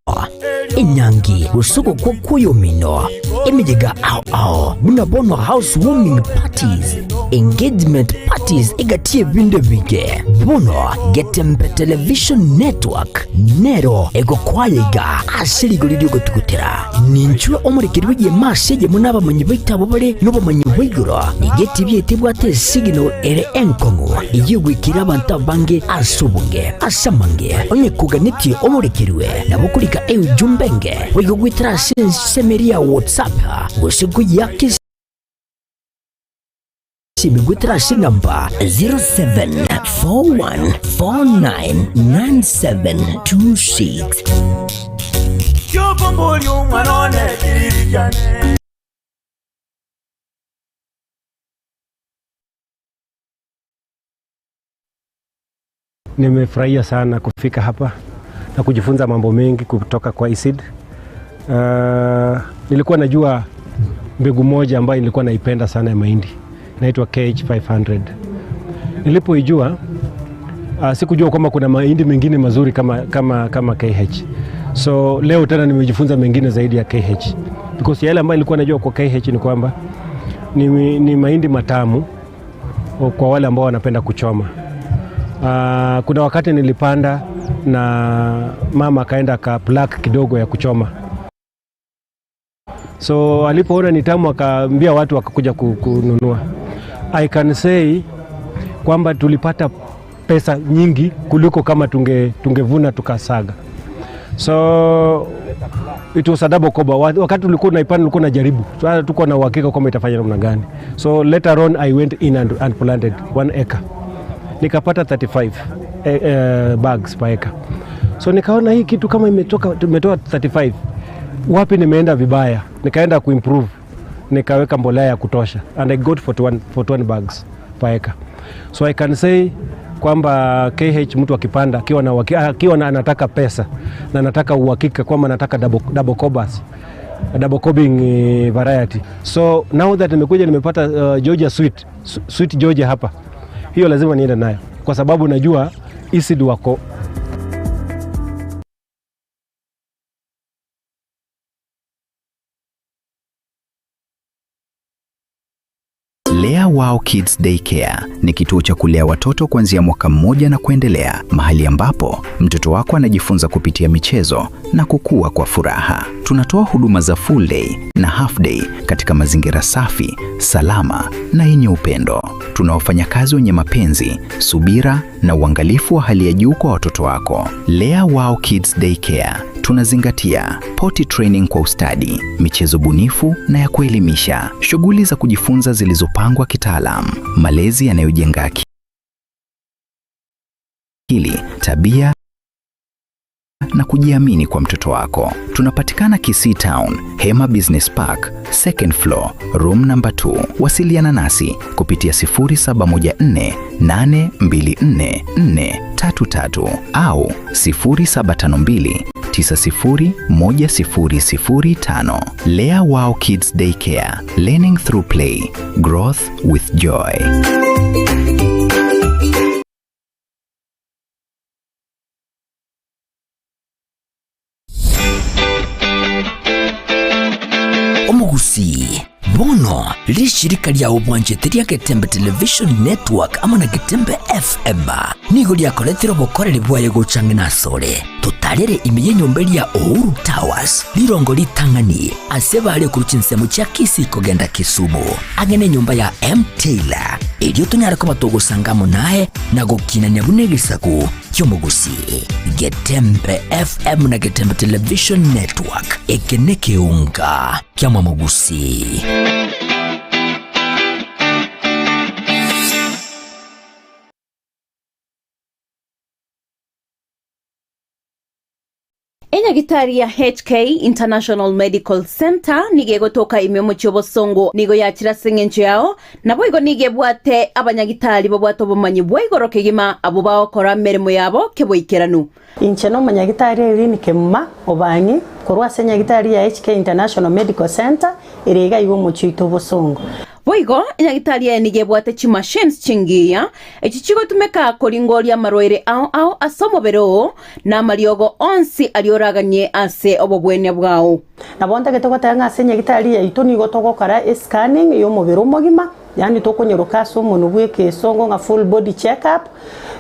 enyangi gose ogokwa kw'oyomino, emeyega ao ao buna bono house warming parties. engagement parties egati y'ebinto ebinge. Bono Getembe Television Network nero egokwaya iga ase rigori ri'ogotugutera. Ninchwe omorekeri bw'egeema ase eyemo nabamanyi baito abwo bare nobomanyi bwa igoro. Nigo etibi yaito ebwate esignal ere enkong'u eyio egoikera abanto abange ase obonge. Ase amange, onye koganetie omorekerwe, nabo okorika eujumbe enge boigo goetera ase ensemo eria ya WhatsApp gose koyiaka esimi goetera ase enamba 0741499726. Nimefurahia sana kufika hapa na kujifunza mambo mengi kutoka kwa ICID. Nilikuwa najua mbegu moja ambayo nilikuwa naipenda sana ya mahindi inaitwa KH500. Nilipoijua sikujua kwamba kuna mahindi mengine mazuri kama, kama, kama KH. So leo tena nimejifunza mengine zaidi ya KH because yale ambayo nilikuwa najua kwa KH ni kwamba ni, ni mahindi matamu kwa wale ambao wanapenda kuchoma. Kuna wakati nilipanda na mama akaenda akaplak kidogo ya kuchoma, so alipoona ni tamu akaambia watu wakakuja kununua. I can say kwamba tulipata pesa nyingi kuliko kama tunge, tungevuna tukasaga. So it was a double koba. Wakati ulikuwa unaipanda ulikuwa unajaribu, so hatukuwa na uhakika kwamba itafanya namna gani. So later on I went in and, and planted 1 acre nikapata 35 bags per acre. So nikaona hii kitu kama imetoka tumetoa 35 wapi nimeenda vibaya, nikaenda kuimprove, nikaweka mbolea ya kutosha and I got 41, 41 bags per acre. So I can say kwamba KH mtu akipanda akiwa na akiwa na anataka pesa na anataka uhakika kwamba anataka double, double cobas double cobbing variety. So now that nimekuja nimepata Georgia Sweet, Sweet Georgia hapa, hiyo lazima niende nayo kwa sababu najua ICID wako. Lea Wow Kids Daycare ni kituo cha kulea watoto kuanzia mwaka mmoja na kuendelea, mahali ambapo mtoto wako anajifunza kupitia michezo na kukua kwa furaha. Tunatoa huduma za full day na half day katika mazingira safi, salama na yenye upendo. Tuna wafanyakazi wenye mapenzi, subira na uangalifu wa hali ya juu kwa watoto wako. Lea Wow Kids Daycare tunazingatia potty training kwa ustadi, michezo bunifu na ya kuelimisha, shughuli za kujifunza zilizopangwa kitaalam, malezi yanayojenga akili, tabia na kujiamini kwa mtoto wako. Tunapatikana Kisii Town, Hema Business Park, second floor, room number 2. Wasiliana nasi kupitia 0714 824 433 au 0752 901005. Lea Wow Kids Daycare, learning through play, growth with joy. Omogusii, bono rishirika ria obwanchete ria Getembe Television Network amo na Getembe FM nigo riakoretire obokoreri bwaye gocha ng'ina asore totarere ime y'enyomba eria Uhuru Towers rirongo ritang'ani ase bare korwa chinsemo chia Kisii kogenda Kisumu ang'e nenyomba ya M Taylor erio tonyare koba togosanga amo naye na gokinania buna egesaku ki'omogusii. Getembe FM na Getembe Television Network eke nekeunga ki'amamogusii. Enyagitari ya HK International Medical Center nigo egotoka ime omochie obosongo nigo yachire ase eng'encho yao naboigo nigo ebwate abanyagitari babwate obomanyi bwa igoro kegima abwo bagokora emeremo yabo keboikeranu. Inche nomonyagitari Irene Kemuma Obang'i korwa ase enyagitari ya HK International Medical Center ere iga iga omochie oito obosongo. Boigo, enyagitari eye nigo ebwate chimachines chingiya, echi chigotumeka koringoria amarwaire ao ao ase omobere oo, na amariogo onsi aria oraganie ase obobwenia bwao. Nabo ntagete goteba ng'a ase enyagitari yaito nigo togokora escanning y'omobere omogima. Yaani tokonyeroka ase omonwe bwa ekesongo ng'a full body check up,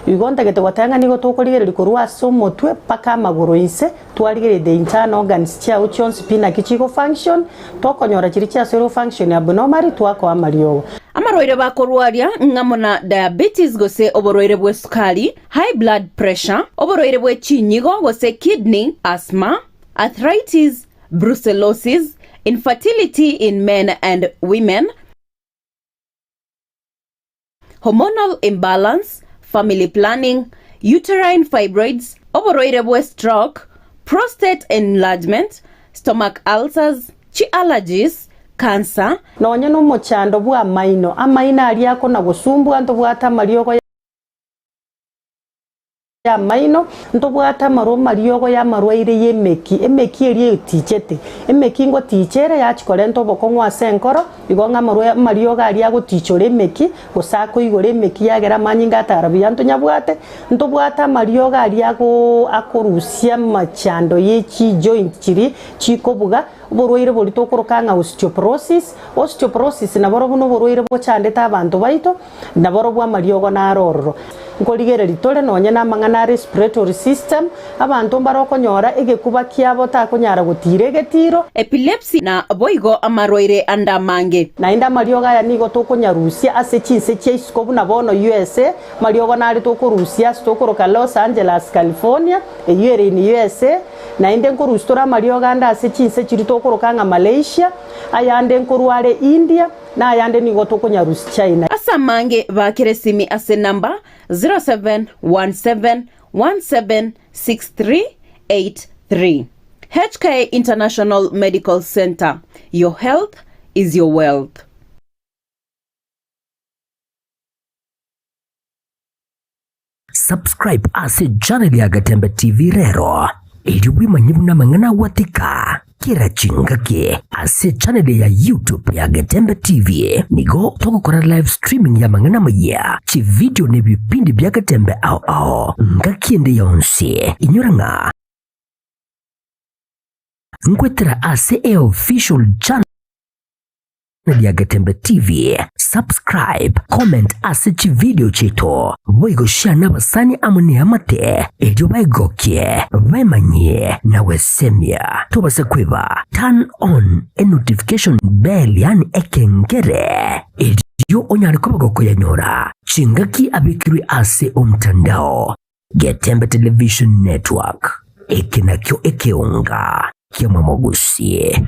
igo ntagete goteba ng'a nigo tokorigereria korwa ase omotwe mpaka amagoro inse, twarigereria the internal organs chiago chionsi pi naki chigo function, tokonyora chiria chiasoire go function abnormally twakoa amariogo. Amarwaire bakorwaria ng'amo na diabetes gose oborwaire bw'esukari, high blood pressure, oborwaire bwe chinyigo gose kidney, asthma, arthritis, brucellosis, infertility in men and women, hormonal imbalance, family planning, uterine fibroids, oborwaire bwe stroke, prostate enlargement, stomach ulcers, chi allergies, cancer, Nonye nomochando bw'amaino, amaino aria akona gosumbua ntobwate amariogo y'amaino, ntobwate amarwa amariogo y'amarwaire y'emeki, emeki eria etichete, emeki ngoticha ere yachia korenta obokong'u ase enkoro, igo ng'a amarwa amariogo aria agotichora emeki, gose akoigora emeki yagera amanyinga atara buya ntonyabwate, ntobwate amariogo aria agoo akorusia amachando ye chijoint chiria chikobuga, oborwaire boria tokoroka ng'a osteoporosis, osteoporosis naborobwo noborwaire bochandete abanto baito, Naborobwo amariogo naro ororo. Nkorigereria tore nonye namang'ana a respiratory system, abanto mbare okonyora egekuba kiabo takonyara gotiira egetiro. Epilepsy na boigo amarwaire ande amange. Naende amariogo aya nigo tokonyarusia ase chinse chia isiko buna bono USA, amariogo nare tokorusia ase tokoroka Los Angeles, California, eyio ere in USA, naende nkorusia tore amariogo ande ase chinse chiria tokoroka ng'a Malaysia, ayande nkorwa are India, Na ayande nigo tokonyarusia China. Ase amange baakere esimi ase namba 0717176383. HK International Medical Centre, your health is your wealth. Subscribe ase channel ya Gatembe TV rero erio bwemanye buna amang'ana agwatika kera chingaki ase channel ya YouTube ya Getembe TV. Nigo togokora live streaming ya amang'ana amayia, chividio na ebipindi bia Getembe ao ao ngaki ende yonsi. Inyora ng'a nkwetera ase eofficial channel ya Getembe TV, subscribe, comment ase chivideo chiaito, boigo share nabasani amo neamate erio baegokie, baemanyie na gwesemia. Tobase kweba turn on enotification bell yaani ekengere erio onyare koba gokoyanyora chingaki abekirwe ase omtandao. Getembe Television Network, eke nakio ekeonga ki'amamogusie.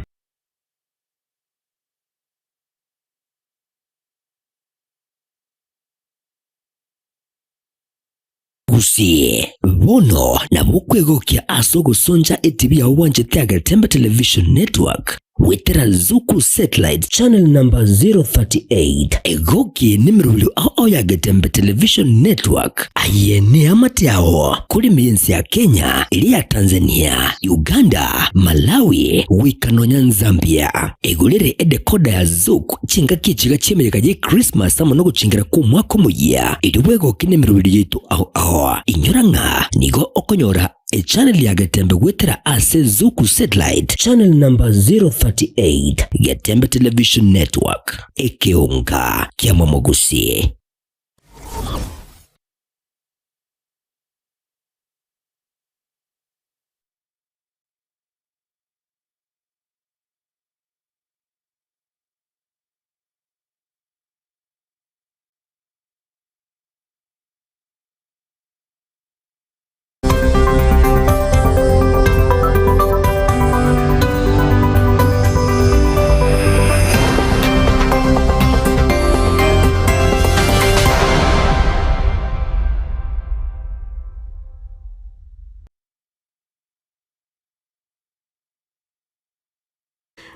Gusii, bono nabo okwegokia ase ogosoncha etibi yao bwanchete ya Getembe Television Network goetera Zuku Satellite Channel number 038. Egoki nemerobio ao ao ya Getembe Television Network. Aye neamate ao korema ense ya Kenya, eria ya Tanzania, Uganda, Malawi, goika nonya Nzambia. Egorere edekoda ya Zuku chingaki echiga chi'emeyega ye Christmas amo nogochingera kw'omwaka omoyia, erio bwegoke nemerobio yaito ao ao. Inyora ng'a nigo okonyora echannel ya Getembe goetera ase Zuku Satellite channel number 038, Getembe Television Network, ekeonga kiamomogusi.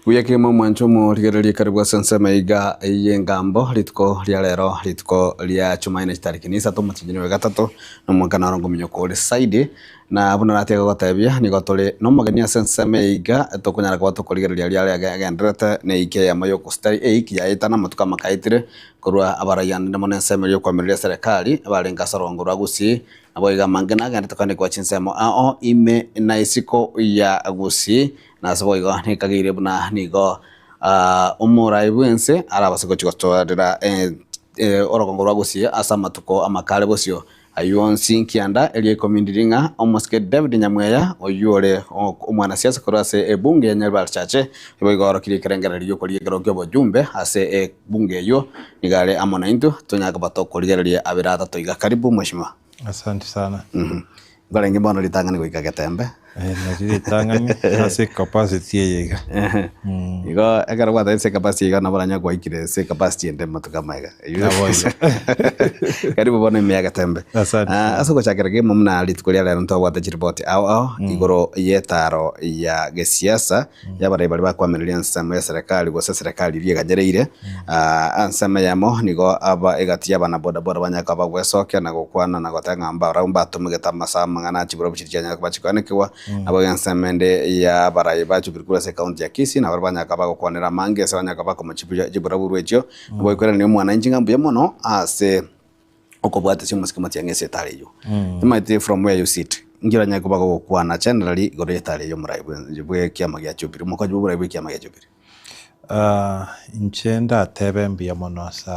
Buya kegima omwancho omorigererie karibu ase ensemo iga y'engambo rituko ria rero rituko ria chumaine chitariki ni isato omotienyi oyo gatato na omwaka naro ngominyoka ore saidi na buna naratiga gogotebia nigo tore nomogeni ase ensemo eye iga tokonyara koba tokorigereria aria aria agendererete na eiki eyemo yokostari eiki yaetana amatuko amakaetire korwa abaraiyo naende mono ensemo eria yokoamereria eserekari abarenge ase orongo rwa Gusii Naboigo amange nagenderete koanekwa chinsemo ao ime na isiko ya Gusii, na ase boigo nekageire buna nigo Omorai bw'ense arabase gochia gotoorera orogongo rwa gusii ase amatuko amakare bosio. Ayio onsi nkianda eria ikomi ndiri ng'a omosike David Nyamweya, oyio ore omwanasiasa korwa ase ebunge ya Nyaribari Chache, nigo oorokirie ekerengererio gi'okorigia ekerogo ki'obojumbe ase ebunge eyio, nigo are amo naintwe, tonyare koba tokorigereria abere atato iga. Karibu mweshimiwa. Asante sana. Nkorenge bono ritang'ani goika Getembe. Nari ritang'ani ase ecapacity eye iga. Igo ekero gwatebire ase ecapacity iga nabo oranyare gwaikire ase ecapacity ende amatuko amaiga. Nabo igo. Karibu bono ime ya Getembe. Asante sana. Ase ogochakera kegima buna rituko ria rero ntobwate chiripoti ao ao igoro y'etaro ya gesiasa y'abarai baria bakoamereria ensemo ya serikali gose serikali eria eganyereire. Ensemo eyemo nigo aba egati y'abanabodaboda banyare koba bagwesokia na gokwana na goteba ng'a mbarabwo mbatomegete amasaa amang'ana a chiburabwo chiria chianyare koba chikoanekigwa. Nabo igo ensemo ende y'abarai ba Jubilee korwa ase ecounty ya Kisii nabarabwo banyare koba bagokwanera amange ase banyare koba bakomochia chiburabwo echio. Nabo oikwerania omwananchi ng'a mbuya mono ase okobwatesia omosike matiang'i ase etara eyio. Omanyete from where you sit, inki oranyare koba gogokwana generally igoro y'etara eyio omorai bwe ekiama gia Jubilee, omokonyi bwa oborai bwa ekiama gia Jubilee? Inche ndatebe mbuya mono ase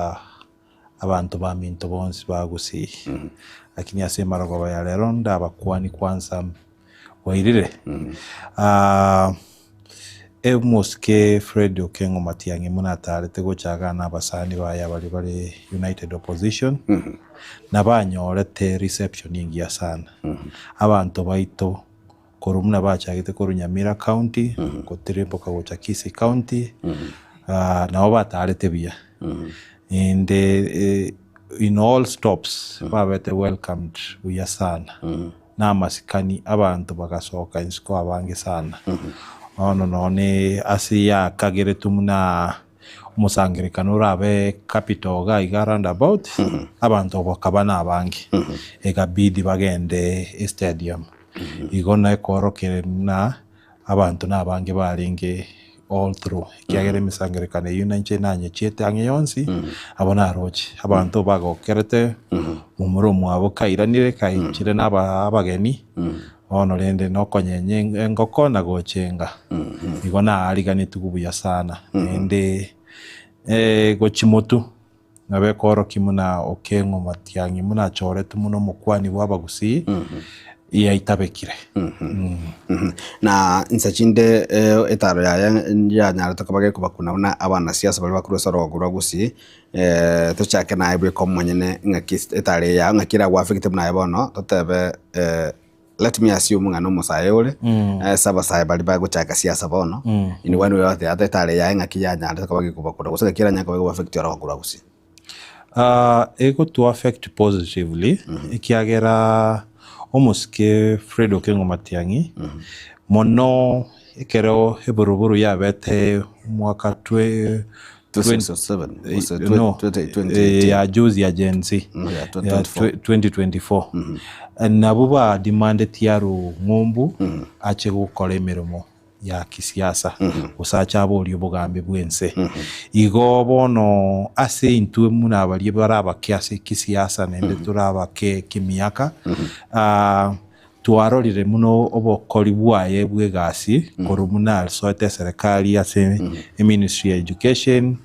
abanto baminto bonsi ba Gusii, lakini ase emarogoba ya rero ndabakwanie kwanza bwairire. Omosike Fred Okengo Matiang'i buna atarete gocha igaa na abasani baye abaria bare United Opposition, nabanyorete reception engiya sana. Abanto baito korwa buna bachagete korwa Nyamira County, gotirimboka gocha Kisii County, nabo batarete buya. Naende in all stops babete welcomed buya sana. Na amasikani abanto bagasoka isiko abange sana. Bono nonye ase yakageretwe buna omosangererekano orabe capital iga iga round about, abanto bakaba nabange, ekabidi bagende estadium. Igo nekoorokereria buna abanto nabange barenge all through, ekiagera emesangererekano eyio nainche nanyechiete ang'e yonsi, abwo naroche abanto bagokerete momura omwabo kairanire kaichire na aba abageni, bono rende nokonyenya engoko na gochenga, igo naariganetigwe buya sana, naende gochia motwe nabo ekoorokia buna Okeng'o Matiang'i buna achoretwe buna omokwani bw'abagusii, yaitabekire. Na inse chinde etaro yaye yanyarete koba gekobakuna buna abanasiasa baria bakorwa ase orogongo rwa Gusii, tochake naye bweka omonyene ng'aki etaro eye yao ng'aki eragoaffecte buna aye bono totebe let me assume ng'a nomosae ore, ase abasae baria bagochaka siasa bono, in one way or the other etaro yaye ng'aki yanyarete koba gekobakuna gose ng'aki eranyare koba gekobaffect orogongo rwa Gusii. Egoto affect positively ekiagera omosike Fred Okengo Matiang'i mono ekero eburuburu yabete omwaka twe 2007 gose no, 2018. ya juzi ya Gen Z ya ya 2024. 2024 nabo ba demandeti arwe ng'umbu ache gokora emeremo ya kisiasa, gose ache aborie obogambi bw'ense. Igo bono ase intwe buna baria bare abake ase kisiasa naende tore abake kimiaka, twarorire buna obokori bwaye bw'egasi korwa buna asoete eserekari ase eministry ya education,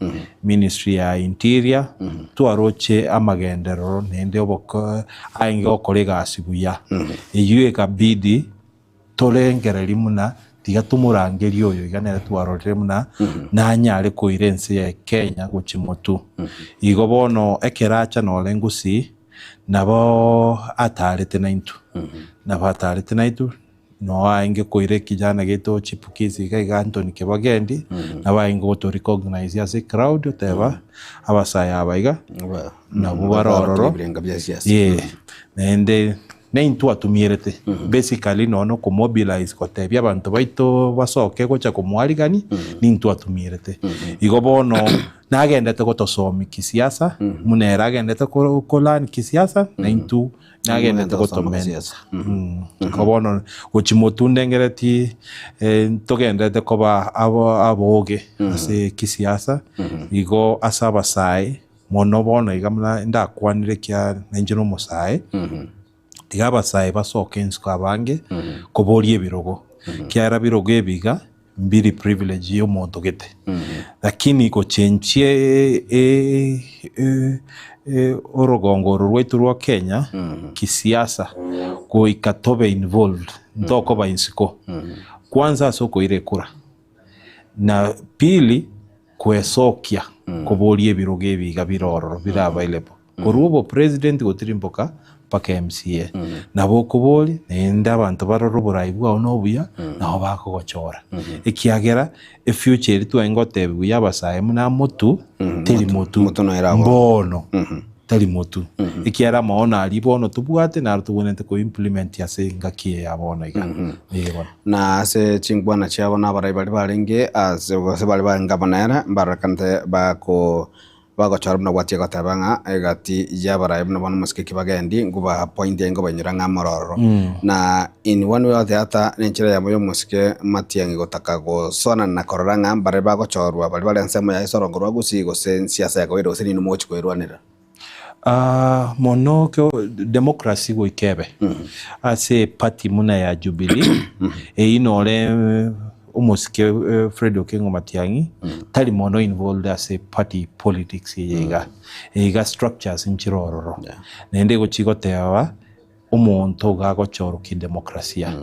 ministry ya interior, twaroche amagenderero naende oboko aenge gokora egasi buya. Eyio ekabidi Torengererie buna tiga tomorangerie oyo iga nere twarorire buna nanyare koira ense ya Kenya gochia motwe. Igo bono ekero acha nore ngusii nabo atarete naintwe, nabo atarete naintwe noo aenge koira ekijana giaito chipukizi iga iga Anthony Kibagendi nabo aenge goto recognize ase ecrowd oteba abasae aba iga nabwo bare ororo, naende Naintwe atumierete basically nonya na okomobilize gotebia abanto baito basoke gocha komoarigania, nintwe atumierete. Igo bono nagendete gotosomia kisiasa, buna ere agendete ko ko learn kisiasa, naintwe nagendete Nagendete gosoma gotomenta. kisiasa. Igo bono gochia motwe ndengeretie ntogenderete koba abo aboge ase kisiasa, igo ase abasae. Mono bono iga buna ndakwanire ekiagera nainche nomosae, tiga abasae basoke ensiko abange koboria ebirogo, ekiagera birogo ebi iga mbiri privilege ya omonto gete. Lakini gochenchia orogongo oro rwaito rwa Kenya kisiasa goika tobe involved ntokoba isiko. Kwanza ase okoira ekura na pili kwesokia koboria ebirogo ebi iga bire ororo bire available. Korwa obopresident gotirimboka mpaka MCA. Nabo okoboria naende abanto barore oborai bwao na obuya nabo bakogochora. Ekiagera efuture eria twarenge gotebiwa ya abasae buna motu teri motu mbono tari motu. Ekiagera amaono aria bono tobwate naro tobwenerete ko implement ase engaki eye ya bono iga. Ee bono. Na ase chinkwana chiabo na abarai baria barenge ase gose baria barenge amo nere mbarorekanete bako Bagochora buna gwatia goteba ng'a egati y'abarai buna bono omosike kibagendi nkobapointia nkobainyora ng'a amororo. Na in one way or the other nenchera eyemo y'omosike matiang'i gotaka gosonana na korora ng'a mbare bagochorwa baria bare ensemo yaye ase orongo rwa Gusii gose nsiasa ya kawaida gose ninwe mogochia koerwanera. Mono democracy goika ebe ase eparty buna ya Jubilee eyio nore omosike Fred Okengo Matiang'i tari mono involved ase party politics eye iga. Iga structures nchire ororo. Naende egochia goteba omonto iga agochorwa kidemokrasia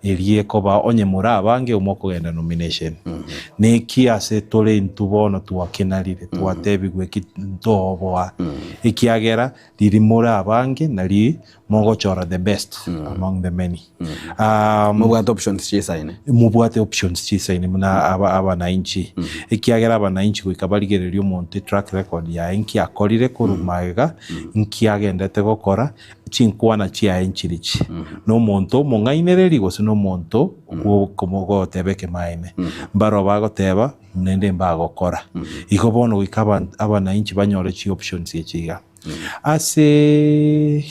eria ekoba onye more abange omokogenda nomination. Neki ase tore intwe bono twakenarire twatebigwe eki ntoboa ekiagera riria more abange nari mogochora the best among the many. Mobwate options chisaine. Mobwate options chisaine buna abananchi ekiagera abananchi goika barigererie omonto etrack record yaye nki akorire korwa magega nki agendete gokora chinkwana chiaye nchirichi nomonto omong'ainereria gose nomonto goteba ekemaene mbaro bagoteba naende mbagokora igo bono goika abananchi banyore chioptions echi iga. Ase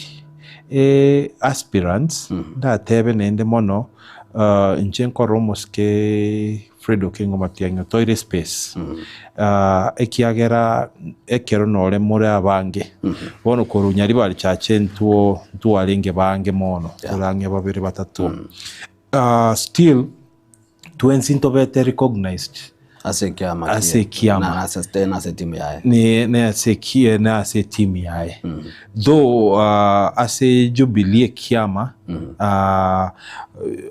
aspirants ndatebe naende mono inche nkorora omosike Fred Okengo Matiang'i otoire space ekiagera ekero nore more abange bono korwa Nyaribari Church intwo ntwarenge bange mono tore ang'e babere batato still Twensi ntobete recognized Ase ekiama ase kie- ekiama. na ase ase- na ase etimu yaye. Ne ne ase eki na ase etimu yaye. Though ase Jubilee ekiama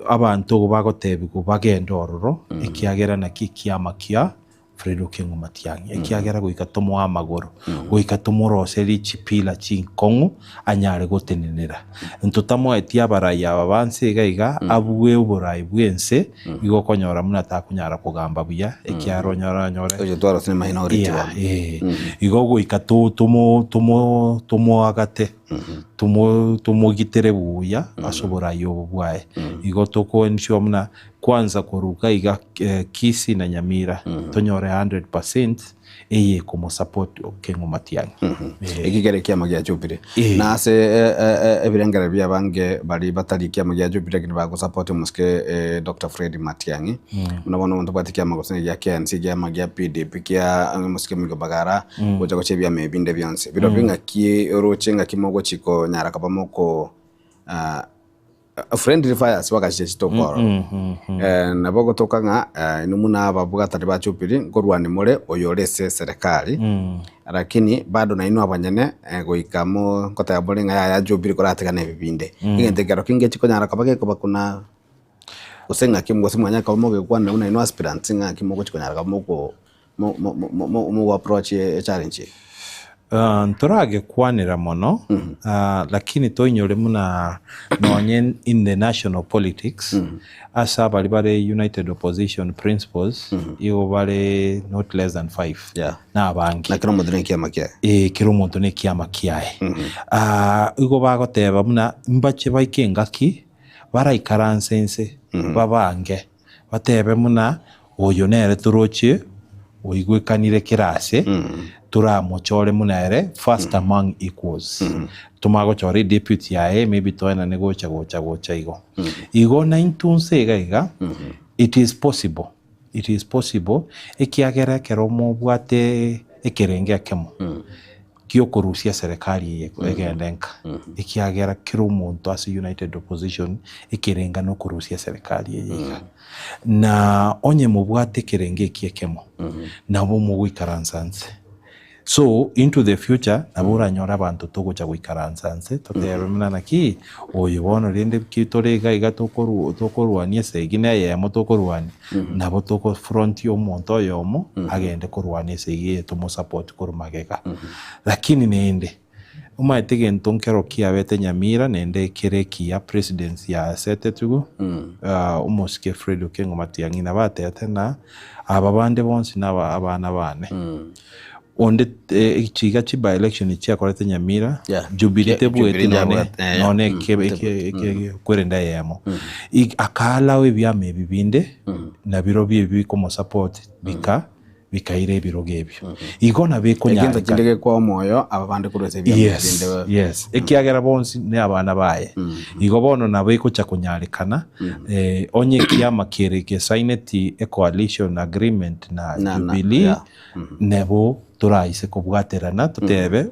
abanto igo bagotebigwa bagende ororo ekiagera naki ekiama kia Fred Okengo Matiang'i, ekiagera goika tomoe amagoro, goika tomoroserie chipila chinkong'u anyare gotenenera. Ntotamoeti abarai aba ba nse iga iga abue oborai bw'ense, igo okonyora buna takonyara kogamba buya, ekiagera onyore anyore Oyo twarosire minority Yeah, bono. eh. Igo goika to- tomo tomo tomoagate tomo tomogitere buya ase oborai obo bwaye. Igo toko ensure buna Kwanza korwa iga iga Kisii na Nyamira tonyore 100% eye ekomosupport Okengo Matiang'i. Eki kere ekiama gia Jubilee. Na ase ebirengererio bia abange baria batari ekiama gia Jubilee lakini bagosupport omosike Doctor Fred Matiang'i. Buna bono ntobwate ekiama gose gia KNC, ekiama gia PDP kia omosike Mike Mbagara gocha gochia ebiama ebi binde bionsi. Birobio ng'aki oroche ng'aki mogochi konyara koba moko Friendly fires bagachicha chituko ororo. Nabo ogotoka ng'a inwe buna ababwatani ba Jubilee nkorwania more oyore ase eserekari, lakini bado nainwe abanyene goika mo ngoteba more ng'a yaya Jubilee koratigane ebi binde. Egento ekero kenge chikonyara koba gekobakuna gose ng'aki gose mwanyare koba mogekwana buna inwe aspirants ng'aki mogochi konyara koba moko mogo approach echallenge eye? Ntoragekwanera mono, lakini toinyore buna nonye in the national politics, ase abaria bare United Opposition principles, igo bare not less than five, na abange. Na kera omonto na ekiama kiaye. Ee, kera omonto na ekiama kiaye. Igo bagoteba buna mbache baike engaki, baraikaranse inse, babange. Batebe buna, Oyo nere toroche oigwekanire kera ase, toramochore buna ere first among equals. Tomanye gochora edepute yaye maybe toenane gocha gocha gocha igo. Igo naintwe nse iga iga, it is possible, it is possible ekiagera ekero mobwate ekerengo ekemo. Giokorusia eserekari eye egende nka, ekiagera kera omonto ase United Opposition ekerenga nokorusia eserekari eye iga. Na onye mobwate ekerengo eki ekemo, nabo mogoikaransa nse. So into the future nabo oranyore abanto togocha goikaransa nse totebe buna naki oyo bono rende ki tore iga iga tokoru tokorwania esegi na eyemo tokorwania, nabo toko front omonto oyomo agende korwana esegi eye tomosupport korwa magega. Lakini naende omanyete egento nkero kiabete Nyamira naende kere ekiya presidency yasetetwe omosike Fred Okengo Matiang'i nabo atebete ng'a aba bande bonsi naba abana bane. Onde chiga chi by election chiakorete Nyamira, Jubilee tebweti nonye nonye kwerende eyemo. Akaalao ebiama ebi binde nabirobio ebi bikomosupport bika bikaira ebirogo ebio. Igo nabo Egento ekonyarekana. kinde gekwa omoyo aba bande korwa ase ebiama Yes, binde. yes. Ekiagera bonsi ne abana baye. Igo bono nabo egocha konyarekana eh, onye ekiama kere gesaineti ecoalition agreement na Na- na- Jubilee yeah. Nebo toraise kobwaterana totebe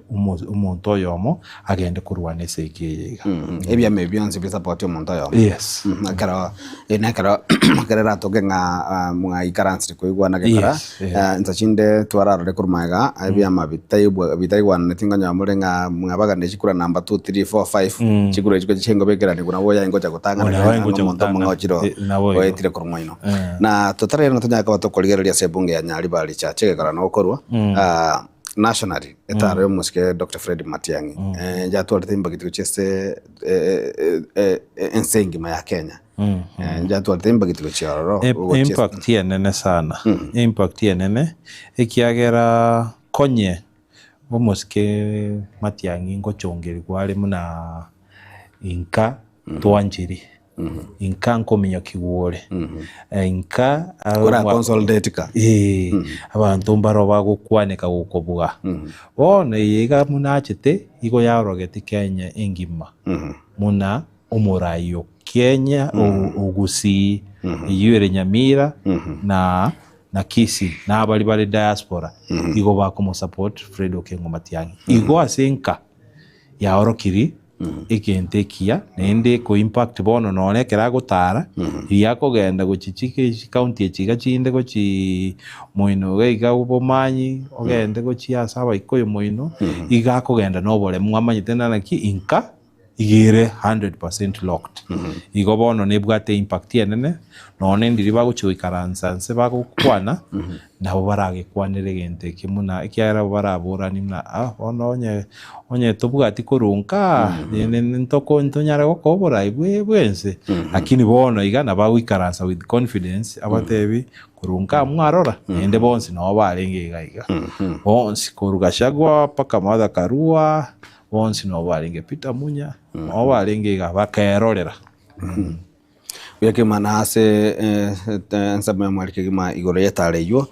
omonto oyomo agende korwana esegi eye iga. Ebiama ebi bionsi bisapoti omonto oyomo. Yes. Ekero ekero ekero eratoke ng'a mwaikaransire koigwana gekora, Yes, yeah. insa chinde twararore korwa magega, ebiama bitaibwa bitaigwananeti nkonyora more ng'a mwabaganire chikura number two, three, four, five, chikura echio chingobekeraniwa nabo oyaye ngocha gotang'ana Nabo ng'a ngocha omonto omong'ao gotang'ana. ochire Eh, nabo igo. oetire korwa moino. Eh. Na totarere tonyare koba tokorigereria ase ebunge ya Nyaribari Church egekora nokorwa nationally etaro y'omosike Doctor Fred Matiang'i yatwarete imbagiti gochia ase ense engima ya Kenya yatwarete imbagiti gochia ororo gochia ase- Impact enene sana, impact enene ekiagera konye omosike Matiang'i ngochongerigwa are buna inka twanchiri. Inka nkominyokigwa ore, inka Ora consolidate ka. Ee, abanto mbaro bagokwaneka gokobua. Bono eye iga buna achete igo yarogete Kenya engima buna omorai o Kenya o Gusii eyio ere Nyamira na na Kisii na abaria bare diaspora igo bakomosupport Fred Okengo Matiang'i. Igo ase enka yaorokiri egento ekiya, naende eko impact bono nonye ekero agotara, riria akogenda gochia chikaunti echi iga chinde gochiiii moino iga iga obomanyi, ogende gochia ase abaikoyo moino, iga akogenda na oboremu amanyete ng'a naki inka iga ere hundred percent locked. Igo bono nebwate impact enene, nonye ndiria bagochia goikaransa nse bagokwana, Nabo baragekwanere egento eke buna, ekiagera abwo baraboranie buna, ah, bono onye onye tobwati korwa nka, ntoko ntonyare gokoa oborai bwe bwense. Lakini bono iga nabo agoikaransa with confidence abatebi, korwa nka mwarora, naende bonsi nabo barenge iga iga. Bonsi korwa Gachagua mpaka Martha Karua, bonsi nabo barenge Peter Munya, nabo barenge iga, bakerorera. Buya kegima na ase ensemo ya mweri kegima igoro y'etara eywo,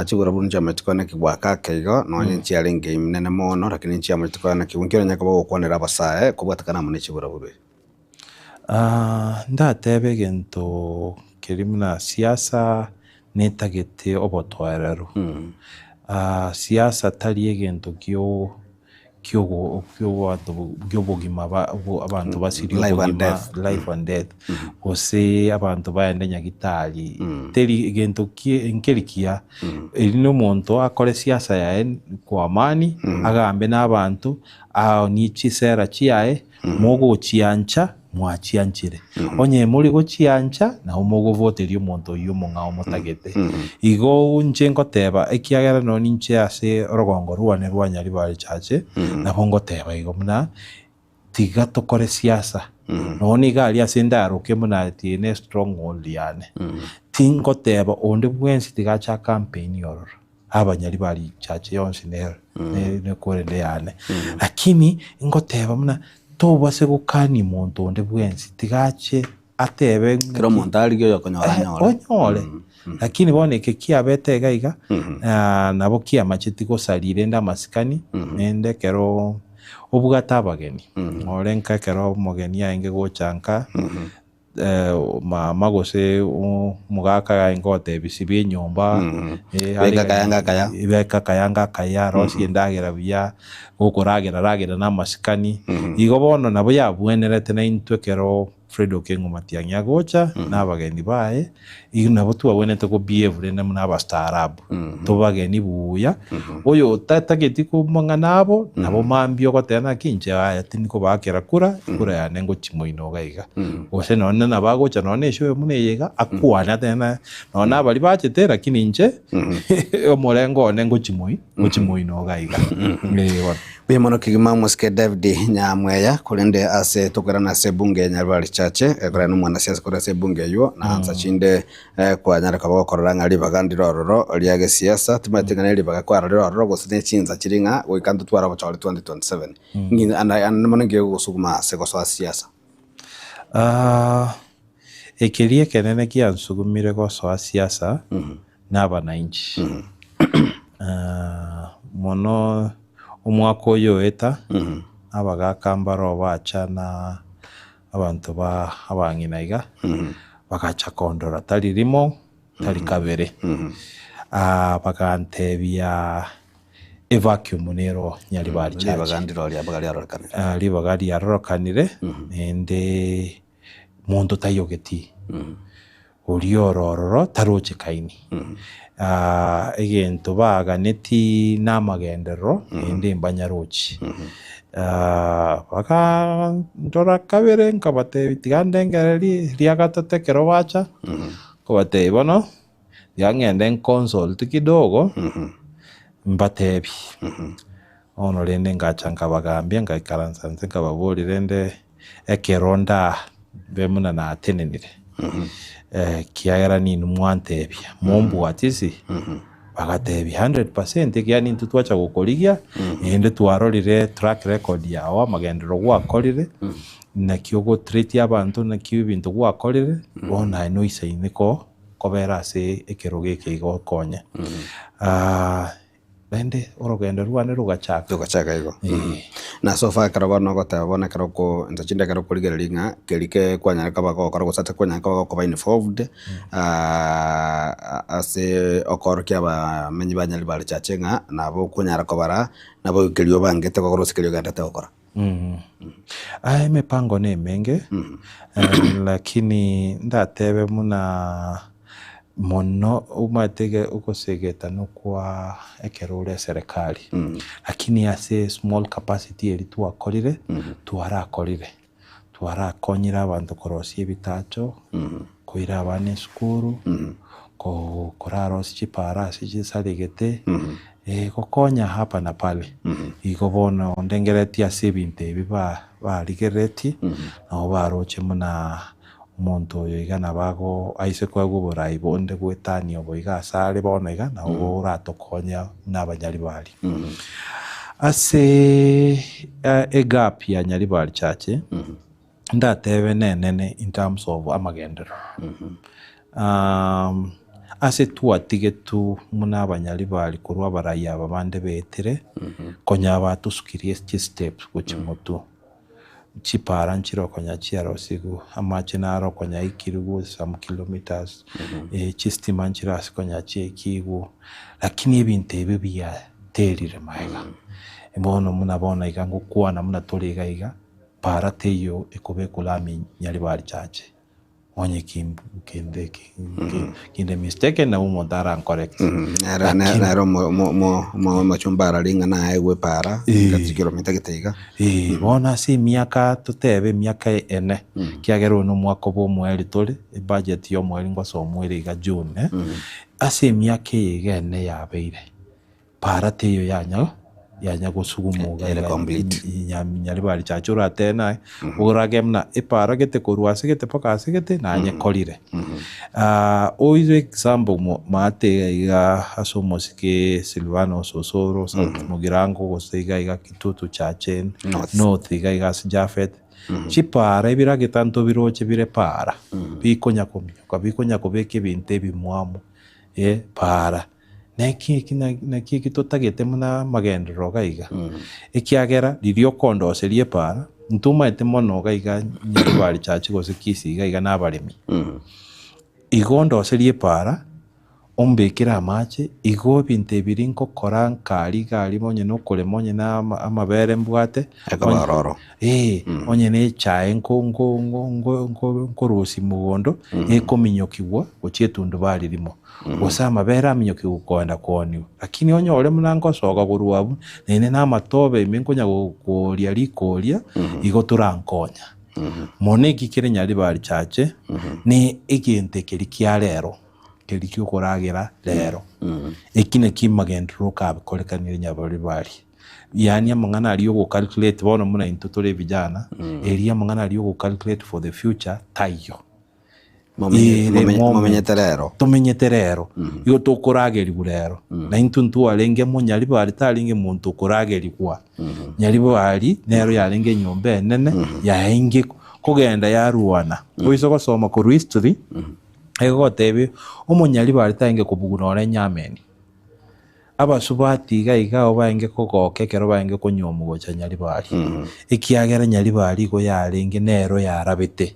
chigoro buna chiamanyete koanekigwa ake ake igo, nonye nchiarenge inene mono, lakini nchiamanyete koanekigwa, nki oranyare koba ogokwanera abasae kobwatekana amo ne chiburaburu ebi? Ndatebe egento keria buna siasa netagete obotoereru. Siasa tari egento kio ki'obogima abanto basirie obogima, life and death, gose abanto baende nyagitari, teri gento nkeri kiya. Eri na omonto akore siasa yaye kwa amani, agambe na abanto, aonie chisera chiaye, mogochiancha mwachianchire. Onye mori gochiancha, nabo mogovoteria omonto oyio omong'ao motagete. Igo inche ngoteba, ekiagera nonya ninche ase orogongo rwane rwa Nyaribari Church, nabo ngoteba igo buna, tiga tokore siasa. Nonya nigo aria ase ndaroke buna ati eye ne stronghold yane, tingoteba onde bwensi tiga ache acampaign ororo. Abanyaribari Church yonsi nero nekorende yane. Lakini ngoteba buna tobase gokania monto onde bwensi tiga ache atebe ng'aki Kera omonto arigie oyokonyora anyore. onyore. Lakini bono eke kiabete iga iga, nabo kiamacheti gosaria rende amasikani, naende ekero obwate abageni, ore nka ekero omogeni aenge gocha nka. Mama gose omogaka aye ngotebia sibia enyomba, Beka akayanga akaya. beka akayanga akaya, rosia endagera buya, gokoragera ragera na amasikani. Igo bono nabo yabwenerete naintwe ekero Fred Okengo Matiang'i agocha na abageni baye, igo nabo twabwenerete ko behave rende buna abastaarabu, tobageni buya, oyo otatageti komang'ana abo, nabo mambia ogoteba naki inche yaya tindi kobakera kura, ekura yane ngochia moino iga iga. Gose nonye nabo agocha nonye na eshow buna eye iga, akwane atebe ng'a nonye na baria bachete lakini inche omorengo one ngochia moi ngochia moino iga iga. Eh bono. Mbuya mono kegima omosike David Nyamweya korende ase tokoirana ase ebunge ya Nyaribari Chache ekorana na omwanasiasa korwa ase ebunge eywo na ansa chinde kwanyara koba gokorora ng'a ribaga ndire ororo ria gesiasa timanyeti ng'a neribaga kwarorire ororo gose ne chinsa chiri ng'a goika ntotware obochori 2027 Ng'i ande ande mono nki egogosuguma ase gosoa siasa? Ekeria ekenene kiansugumire gosoa siasa nabananchi. Mono omwaka oyo oeta, abagaka mbaro bacha na abanto ba abang'ina iga, bagacha kondora tari rimo, tari kabere. Bagantebia evacuum nero Nyaribari Church. Ribaga ndiro riabaga riarorekanire. Ribaga riarorokanire, naende monto taiyogetie, oria ore ororo tarochekaini. Egento baganetie namagenderero, naende mbanyarochi. Bakandora kabere nkabatebia tiga ndengererie ria gatato ekero bacha, nkobatebia bono, tiga ng'ende nconsult kidogo, mbatebie. Bono rende ngacha nkabagambia, ngaikaransa inse nkababoria rende ekero ndabe buna natenenire, ekiagera ninwe mwantebia, mombwati ase? Bagatebia 100% ekiagera nintwe twacha gokorigia, naende twarorire track record yao amagenderero gwakorire, naki ogotreat abanto, naki ebinto gwakorire, bono aye noisaine ko kobera ase ekerogo eke iga okonye. Naende orogendo rwane rogachaka. Rogachaka igo. Na so far ekero bono ogoteba bono ekero oko inse chinde ekero okorigereria ng'a keri ke kwanyara koba gogokora gose ase kwanyara koba gokoba involved ase okoorokia abamenyi ba Nyaribari Church ng'a nabo okonyara kobara nabo keria obangete gokora gose keria ogendererete gokora. Aya emepango nemenge, lakini ndatebe buna mono omanyete iga ogosegeta nokwa ekero ore eserekari, lakini ase small capacity eria twakorire, twarakorire, twarakonyire abanto korosia ebitacho, koira abana esukuru, korarosia chipara ase chisaregete, gokonya hapa na pale. Igo bono ndengereretie ase ebinto ebi barigereretie, nabo baroche buna omonto oyo iga nabo ago aise koegwa oborai bonde goetania obo iga ase are bono iga, nabo boratokonye buna abanyaribari. Ase egap ya Nyaribari Church, ndatebe nenene in terms of amagenderero. Ase twatigetwe buna abanyaribari korwa abarai aba bande baetire, konya batosukirie chisteps gochia motwe, chipara nchire okonya chiarosigwe, amache naro okonya aikirigwe some kilometers, chistima nchire ase konya chiaikigwe, lakini ebinto ebi biaterire magega. Bono buna bono iga ngokwana buna tore iga iga, Para teiyo ekobekwa lami Nyaribari Church onye kinde kinde mistaken nabo omonto arancorrect. Nere nere omochumba arari ng'a naegwe para kilomita gete iga. Ee, bono ase emiaka totebe emiaka ene, ekiagera oyo nomwaka bwa omoerio tore, ebudget ya omoerio ngosomwa ere iga June, ase emiaka eye iga ene yabeire. Para teiyo yanya yanya gosuguma iga Ere iga complete. nyaribari chache oratebe naye orage buna epara gete korwa ase gete mpaka ase gete naye korire. Oire example mo maate iga iga ase omosike Silvano Ososoro South Mugirango gose iga iga Kitutu Chache North. North iga iga ase Japhet chipara ebirageta ntobiroche bire para bikonya kominyoka bikonya kobeka ebinto ebimwamu para. Naki eki naki eki totagete buna amagenderero iga iga, ekiagera riria okondoseria epaara, Ntomaete mono iga iga Nyaribari Church gose Kisii iga iga na abaremi. Igo ndoserie epaara, ombekere amache, igo ebinto ebiri nkokora nkari iga aria onye na okorema onye na amabere mbwate, Ekoba ororo. ee, onye na echae nko nko nko nko nko nkorusia mogondo, ekominyokigwa gochia etundubari rimo, gose amabere aminyokigwe kogenda kooniwa. Lakini onyore buna ngosoka korwa abwo, naende na amatobe ime nkonya koria rikoria, igo torankonya. Mono eki kere Nyaribari Chache, ne egento ekeri kia rero, keri giokoragera rero. Eki naki magenderero okakorekanire Nyaribari. Yaani amang'ana aria ogo calculate bono buna intwe tore vijana, erio amang'ana aria ogo calculate for the future taiyo. Momenye- Ere momenye- moment. Momenyete rero. Tomenyete rero. Igo tokoragerigwa rero. Na intwe ntwarenge monyaribari tarenge monto okoragerigwa. Nyaribari nero yarenge enyomba enene yaenge kogenda yarwana. Oise gosoma korwa history, egotebia omonyaribari tarenge kobugwa nore enyameni. Abasubati iga iga abwo barenge kogoka ekero barenge konyuomwa gocha Nyaribari, ekiagera Nyaribari igo yarenge nero yarabete.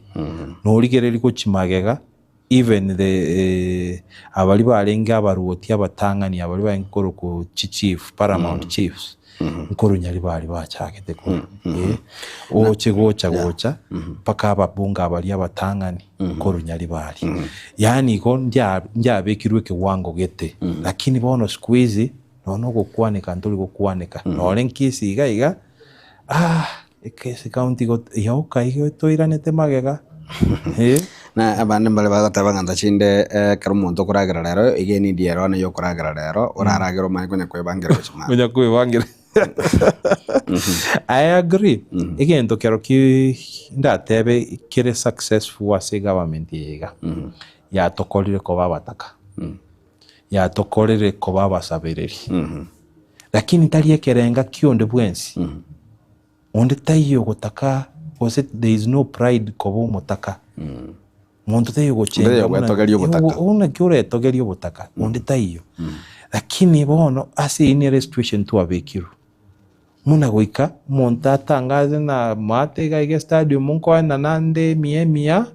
Norigereria gochia magega, even the abaria barenge abaruoti abatang'ani abaria barenge korokwa chichief, paramount chiefs, nkorwa Nyaribari bachagete korwa, eh, oche gocha gocha mpaka ababunge abaria abatang'ani. Korwa Nyaribari. Yaani igo ndiabekirwe ekewango gete, lakini bono siku hizi nonya ogokwaneka ntori gokwaneka, nore nkisi iga iga, ah ekesi county igo yauka igo toiranete magega eh. Na abande mbare bagoteba ng'a ntachinde ekero omonto okoragera rero, iga enidi ero naye okoragera rero, oraragere omanye konya koebangera gochia mambia. Konya koebangera. I agree, egento kero ki ndatebe kere successful ase egovernment eye iga, yatokorire koba abataka, yatokorire koba abasabereri, lakini tari ekerenga kionde bwensi, onde taiyo ogotaka gose there is no pride koba omotaka. Monto taiyo Onde taiyo ogochenga buna ogwetogeria obotaka. naki oretogerie obotaka, onde taiyo. Lakini bono ase eyio nere situation twabekirwe, buna goika omonto atangaze ng'a maate iga iga estadium nkoenana nde emiya emiya,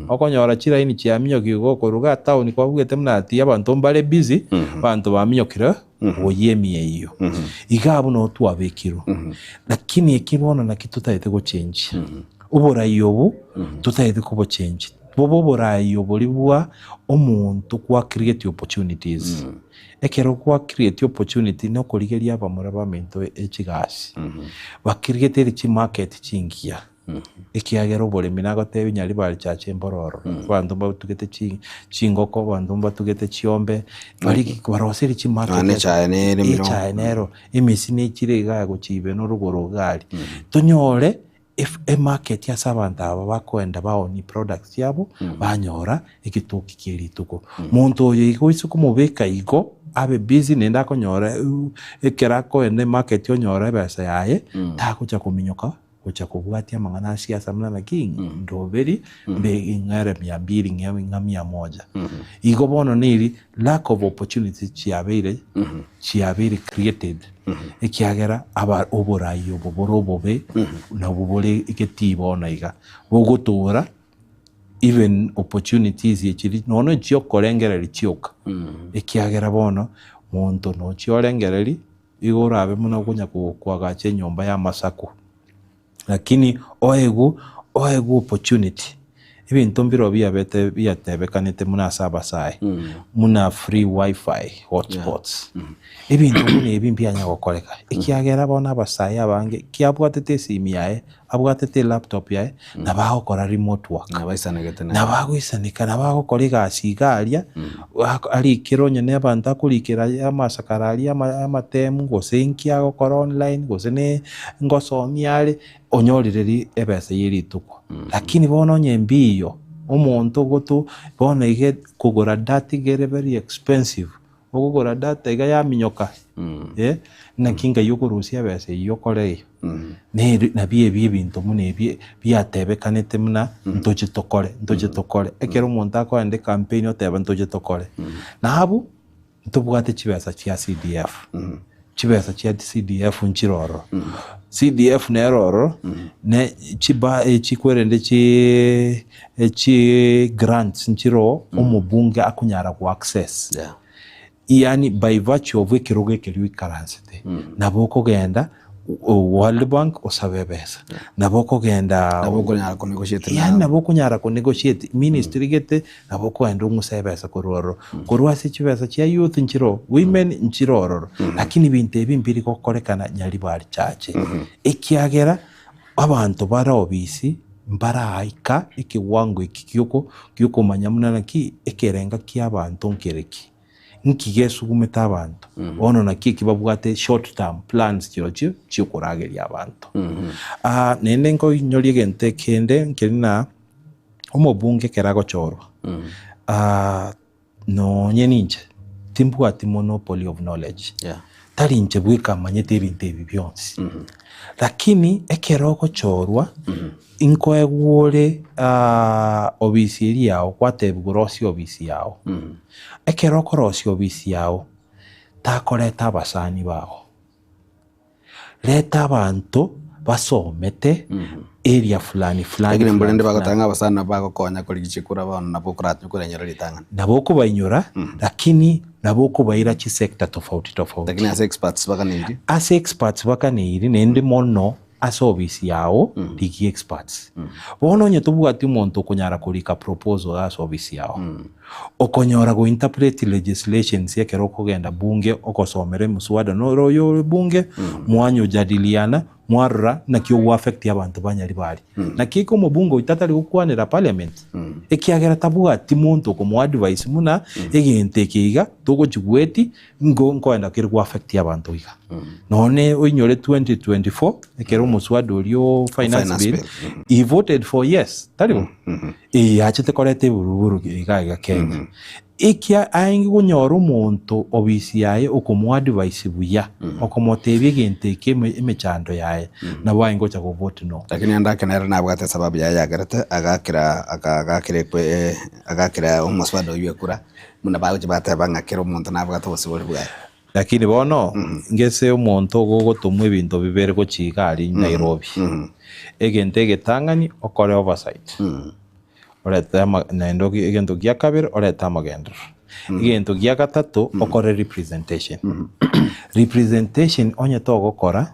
okonyora chilaini chiaminyokigwe gokorwa igaa town kwabugete buna ati abanto mbare busy, abanto baminyokire goyia emiya eyio. Iga abwo noo twabekirwe. Lakini eki bono naki totagete gochenjia. Oborai obo totagete kobochenjia, bobe oborai oboria bwa omonto gwa create opportunities. Ekero gwa create opportunity na okorigeria abamura baminto echigasi, ba create ere chimarket chingiya, ekiagera oboremi nagotebia Nyaribari Church mboro ororo, abanto mbatugete chi chingoko, abanto mbatugete chiombe, baria baroserie chimarket Nonya echae nere emiroo. echae nero, emesi nechire igaa gochia ibe norogoro iga aria. Tonyore emarket ase abanto aba bakoenda baonie products chiabo, banyora egetoki kie rituko. Monto oyo igo oise komobeka igo, abe busy naende akonyora ekero akoenda emarket onyora ebesa yaye, tagocha kominyoka gocha kobwatia amang'ana a siasa buna naki ndoberi mbe ng'ere mia mbili ng'a mia moja. Igo bono neri lack of opportunities chiabeire chiabeire created ekiagera aba oborai obo bore obobe nabwo bore egetii bono iga, bogotoora even opportunities echiri nonya echiokorengereria chioka, ekiagera bono monto nochia orengereria igo orabe buna okonya koagacha enyomba ya amasaku. Lakini oegwe oegwe opportunity, ebinto mbirobio biabete biatebekanete buna ase abasae, buna free wifi, hotspots, ebinto buna ebi mbianya gokoreka, ekiagera bono abasae abange kiabwatete esimi yaye, abwatete elaptop yaye, nabo agokora remote work. Nabaisanegete naye. Nabo agoisaneka, nabo agokora egasi iga aria, arikere onye na abanto akorikera amasakara aria amatemu, gose inki agokora online, gose ne ngosomia are, onyorire ri ebesa ye rituko. Lakini bono onye mbiyo, omonto ogoto bono iga kogora data iga ere very expensive, Okogora data iga yaminyoka eh, naki ngai okorusia ebesa eyio okore eyio. Neri nabio ebi ebinto buna ebi biatebekanete buna ntoche tokore, ntoche tokore. Ekero omonto akoenda ecampaign oteba ntoche tokore. Na abwo, ntobwate chibesa chia CDF. Chibesa chia CDF nchire ororo. CDF nere ororo, ne chiba chikwerende chi chi grants nchire oo omobunge akonyara go access. Yaani by virtue of ekerogo ekeria oikaransete, nabo okogenda World Bank osabe ebesa, nabo okogenda Nabo okonyara ko negotiate yaani nabo. nabo okonyara ko negotiate ministry gete nabo okogenda ong'use ebesa korwa ororo. Korwa ase chibesa chia youth nchire oo, women nchire ororo, lakini ebinto ebi mbiri gokorekana Nyaribari Church, ekiagera abanto bare obisi mbaraika ekewango eki gioko giokomanya buna naki ekerenga kia abanto nkere ki. Nki gesugumete abanto bono naki eki babwate short term plans chirochio chiokorageria abanto. Ah, naende nkoinyoria egento ekende nkeri na omobunge ekero agochorwa ah, nonye ninche timbwati monopoly of knowledge tari inche bweka manyete ebinto ebi bionsi lakini ekero ogochorwa Inkoegwa ore obisi eria yao, gwatebiwa rosia obisi yao. Ekero okorosia obisi yao, takoreta abasani bao, reta abanto basomete area fulani fulani Lakini fulani mborende fulani. bagoteba ng'a abasani nabo bagokonya korigia chikura bono nabo okoratinye korenyora ritang'ani. Nabo okobainyora, lakini nabo okobaira chisector tofauti tofauti. Lakini ase experts baganeiri. Ase experts baganeiri naende mono Ase obisi yao rigia experts. Bono onye tobwati omonto okonyara korika proposal ase obisi yao, okonyora go interpret legislations ekero okogenda bunge ogosomera emuswada nore oyo ore bunge, mwanyojadiliana mwarora naki ogo affect abanto ba Nyaribari. Naki eke omobunge oito atari gokwanera parliament ekiagera tabwati monto okomo advise buna egento eke iga togochigweti Nigo nkoenda kere go affect abanto iga. Nonye oinyore 2024 ekero omoswada oria o finance Finance bill, bill, he voted for yes, tari bo? Eh, achete koreta eburuburu iga iga Kenya. Ekia aenge konyora omonto obisi yaye okomo advise buya, okomotebia egento eke emechando yaye, nabo aenge gocha go vote no. Lakini ande ake nere nabwate esababu yaye yagerete agakera agakera ekwe agakera omoswada oywo ekura. Buna bagochia bateba ng'a kera omonto nabwate obosibore bwaye. Lakini bono ngese omonto ogogotomwa ebinto bibere gochia iga aria Nairobi, egento egetang'ani okore oversight, orete ama naende egento gia kabere orete amagenderero, egento gia gatato okore representation. Representation onye togokora.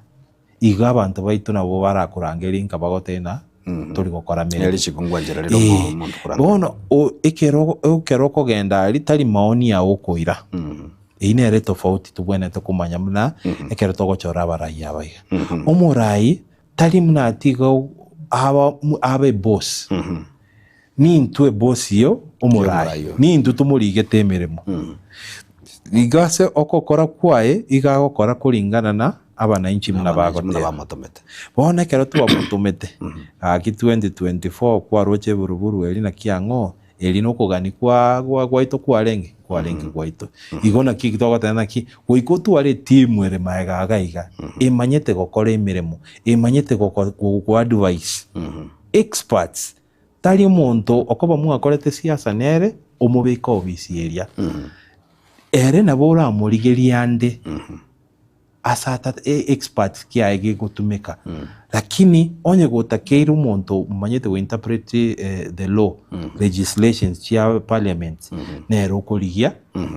Igo abanto baito nabwo barakorangerie nka bagotebie ng'a tori gokora meremo. Nere richiko ngwanchera rire Ee, omonto korangeria. bono o- ekero ekero okogenda aria tari maoni ao okoira. Eyio nere etofauti tobwenerete komanya buna ekero togochora abarai aba iga. Omorai tari buna ati iga aba abe eboss, nintwe eboss yo omorai, nintwe tomorigete emeremo. Igo ase ogokora kwaye iga agokora koringana na abanainchi buna bagoteba. Bono ekero twamotomete, gaki 2024 kwaroche eburuburu eri naki ang'o, eri nokogania kwa gwaito kwarenge? Kwarenge gwaito. Igo naki eki togoteba naki, goika otware etimu ere magega iga iga, emanyete gokora emeremo, emanyete go advise experts, Tari omonto okoba mwakorete siasa nere omobeke obisi eria. Ere nabo oramorigerie ande ase ata expert kiaye gegotumeka. Lakini onye gotakeire omonto omanyete go interpret the law, legislations chia parliament, nere okorigia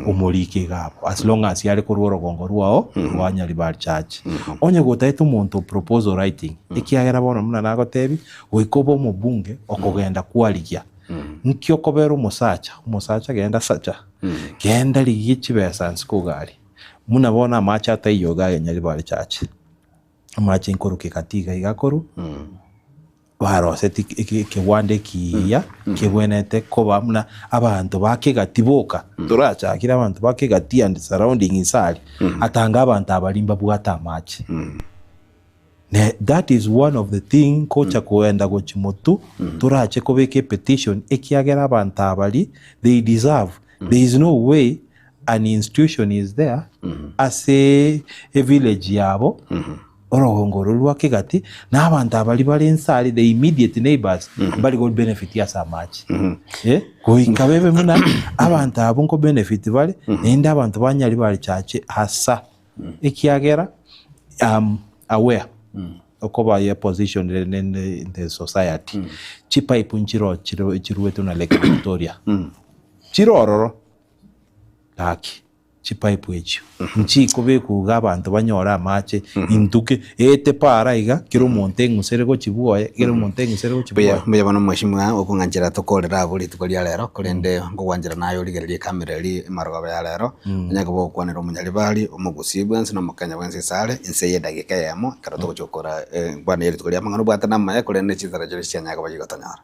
omorike iga abwo as long as are korwa orogongo rwao rwa Nyaribari Church. Onye gotaete omonto proposal writing, ekiagera bono buna nagotebia, goika obe omobunge okogenda kwarigia nki okobera omosacha, omosacha genda sacha, genda rigia chibesa nse iga aria. Buna bono amache ataiyo iga aye Nyaribari Church, amache nkoruka egati iga iga akorwa. Baroseti ekegwanda ekiya kebwenerete koba buna abanto ba kegati boka, torachakire abanto ba kegati and surrounding inse aria, atanga abanto abaria mbabwate amache. Ne that is one of the thing ngocha koenda gochia motwe, torache kobeka epetition ekiagera abanto abaria they deserve, there is no way an institution is there ase evillage yabo. Orogongo oro rwa kegati, na abanto abaria bare inse aria, the immediate neighbours, mbari go benefit ase amache. Eh, goika bebe buna abanto abwo nko benefit bare, naende abanto ba Nyaribari Church hasa. Ekiagera am aware okoba ye position ere in the society, chipipe nchiro chiruetwe na Lake Victoria, chire ororo gaki. Chipaipu echio nchikobekwa iga abanto banyore amache intuke eete para iga kera omonto eng'usere gochia bwoye kera omonto eng'usere gochia Mbuya bwoye. mbuya bono mweshimiwa okong'anchera tokorera abwo rituko ria rero korende nkogwanchera naye origererie ekamera eria emarogoba ya rero onye koba ogokwanera omonyaribari omogusii bwensi na omokenya bwensi ase are inse ye edagika eyemo ekero togochia gokora enkwana ya rituko ria amang'ana obwate namaya korende chinsara chiria chianyare koba chigotonyora.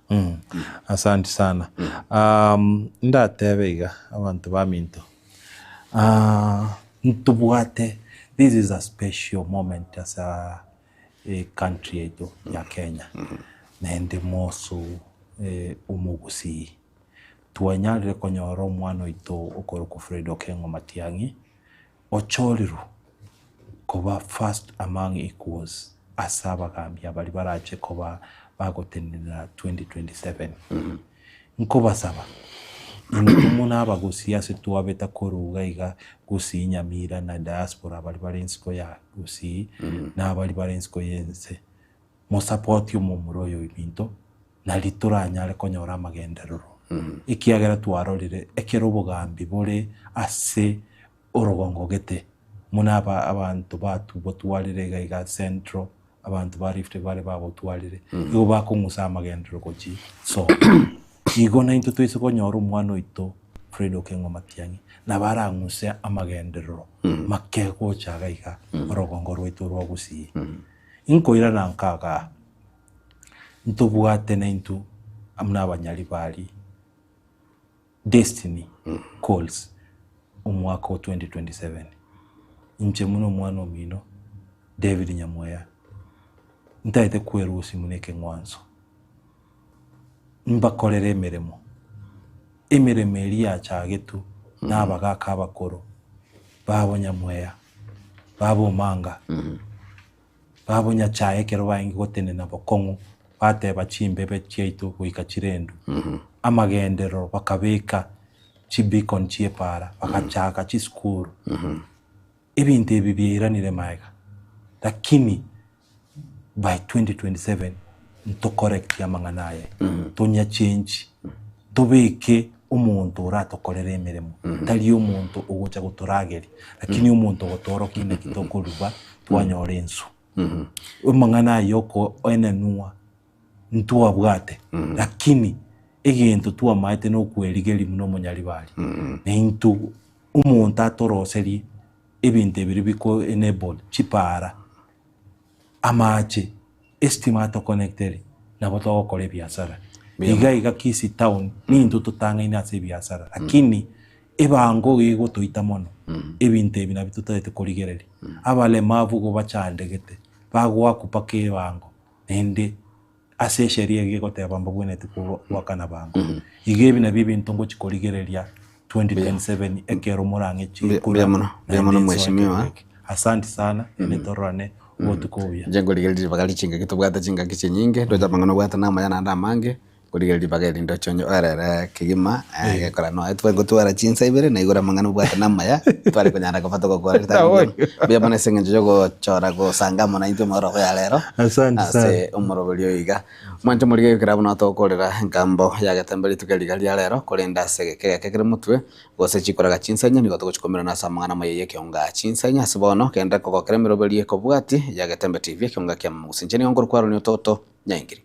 Asanti sana. Ndatebe iga abanto baminto. Ntobwate this is a special moment as a country yaito ya Kenya, naende moso omogusii. Twanyarire konyora omwana oito okorokwa Fred Okengo Matiang'i, ochorirwe koba first among equals ase abagambi abaria barache koba bagotenenera 2027. Nkobasaba, intwe buna abagusii ase twabeta korwa iga iga Gusii Nyamira na diaspora baria bare ensiko ya Gusii na abaria bare ensiko y'ense, mosapotie omomura oyo ominto nari toranyare konyora amagenderero. Ekiagera twarorire ekero obogambi bore ase orogongo gete, buna aba abanto batubotwarire iga iga Central, abanto ba Rift Valley babotwarire, igo bakong'usa amagenderero gochia sobo. Igo naintwe toise konyora omwana oito Fred Okengo Matiang'i, nabo arang'use amagenderero make gocha iga iga orogongo rwaito rwa Gusii. Inkoirana nka igaa, ntobwate naintwe amo na abanyaribari. Destiny Calls omwaka o 2027 Inche buna omwana omino David Nyamweya ntaete kwerusia buna ekeng'wanso mbakorere emeremo, emeremo eria yachagetwe na abagaka abakoro babo Nyamweya, babo Omanga. Babo Nyachae ekero barenge gotenena bokong'u, bateba chimbebe chiaito goika chirendwe. Amagenderero bakabeka chibeacon chi'epaara, bagachaka chisukuru. Ebinto ebi biairanire magega, lakini by 2027 ntokorektie amang'ana aya, tonyachenchi, tobeke omonto oratokorere emeremo, tari omonto ogocha gotorageria, lakini omonto ogotoorokia naki tokoruba twanyora enswe. Amang'ana aya okoenenwa ntwabwate, lakini egento twamaete nokwerigeria buna omonyaribari, na intwe omonto atoroserie ebinto ebiria biko enable chipaara, amache, estima atokonectere, nabo togokora ebiasara. Iga iga Kisii town nintwe totang'aine ase ebiasara, lakini ebango iga egotoita mono, ebinto ebi nabio totagete korigereria. Abalemavu igo bachandegete, bagoakwa mpaka ebango, naende ase esheria iga egoteba mbabwenereti goakana bango. Iga ebi nabio ebinto ngochi korigereria 2027 ekero morang'e chikura Mbuya mono, mbuya mono naende nsoe mheshimiwa. ekero eke. Asanti sana, naende tororane obotuko obuya. Inche nkorigereria ribaga rie chingaki tobwate chingaki chinyinge, ndoche amang'ana obwate namaya naende amange, nkorigereria ribaga eri ndoche onye oerere kegima, gekora nonya tware gotwara chinsa ibere naigure amang'ana obwate namaya, tware konyara koba togokora ritang'ani riane. Mbuya mono ase eng'encho ya ogochora gosanga amo naintwe omorero ya rero, Asante sana. ase omoroberi oyo iga. Mwanche morigererie ekero buna togokorera enkambo ya getembe rituko eri riga ria rero, korende ase egeka egeke kere motwe, gose chikoraga chinsanya, nigo togochikomerana ase amang'ana amaya y'ekeonga chinsanya. Ase bono, genda kogokera emeroberio ekobwatia ya Getembe TV, ekeonga kia Momogusi. Inche nigo nkorokwa Aaron Ototo Nyaingiri.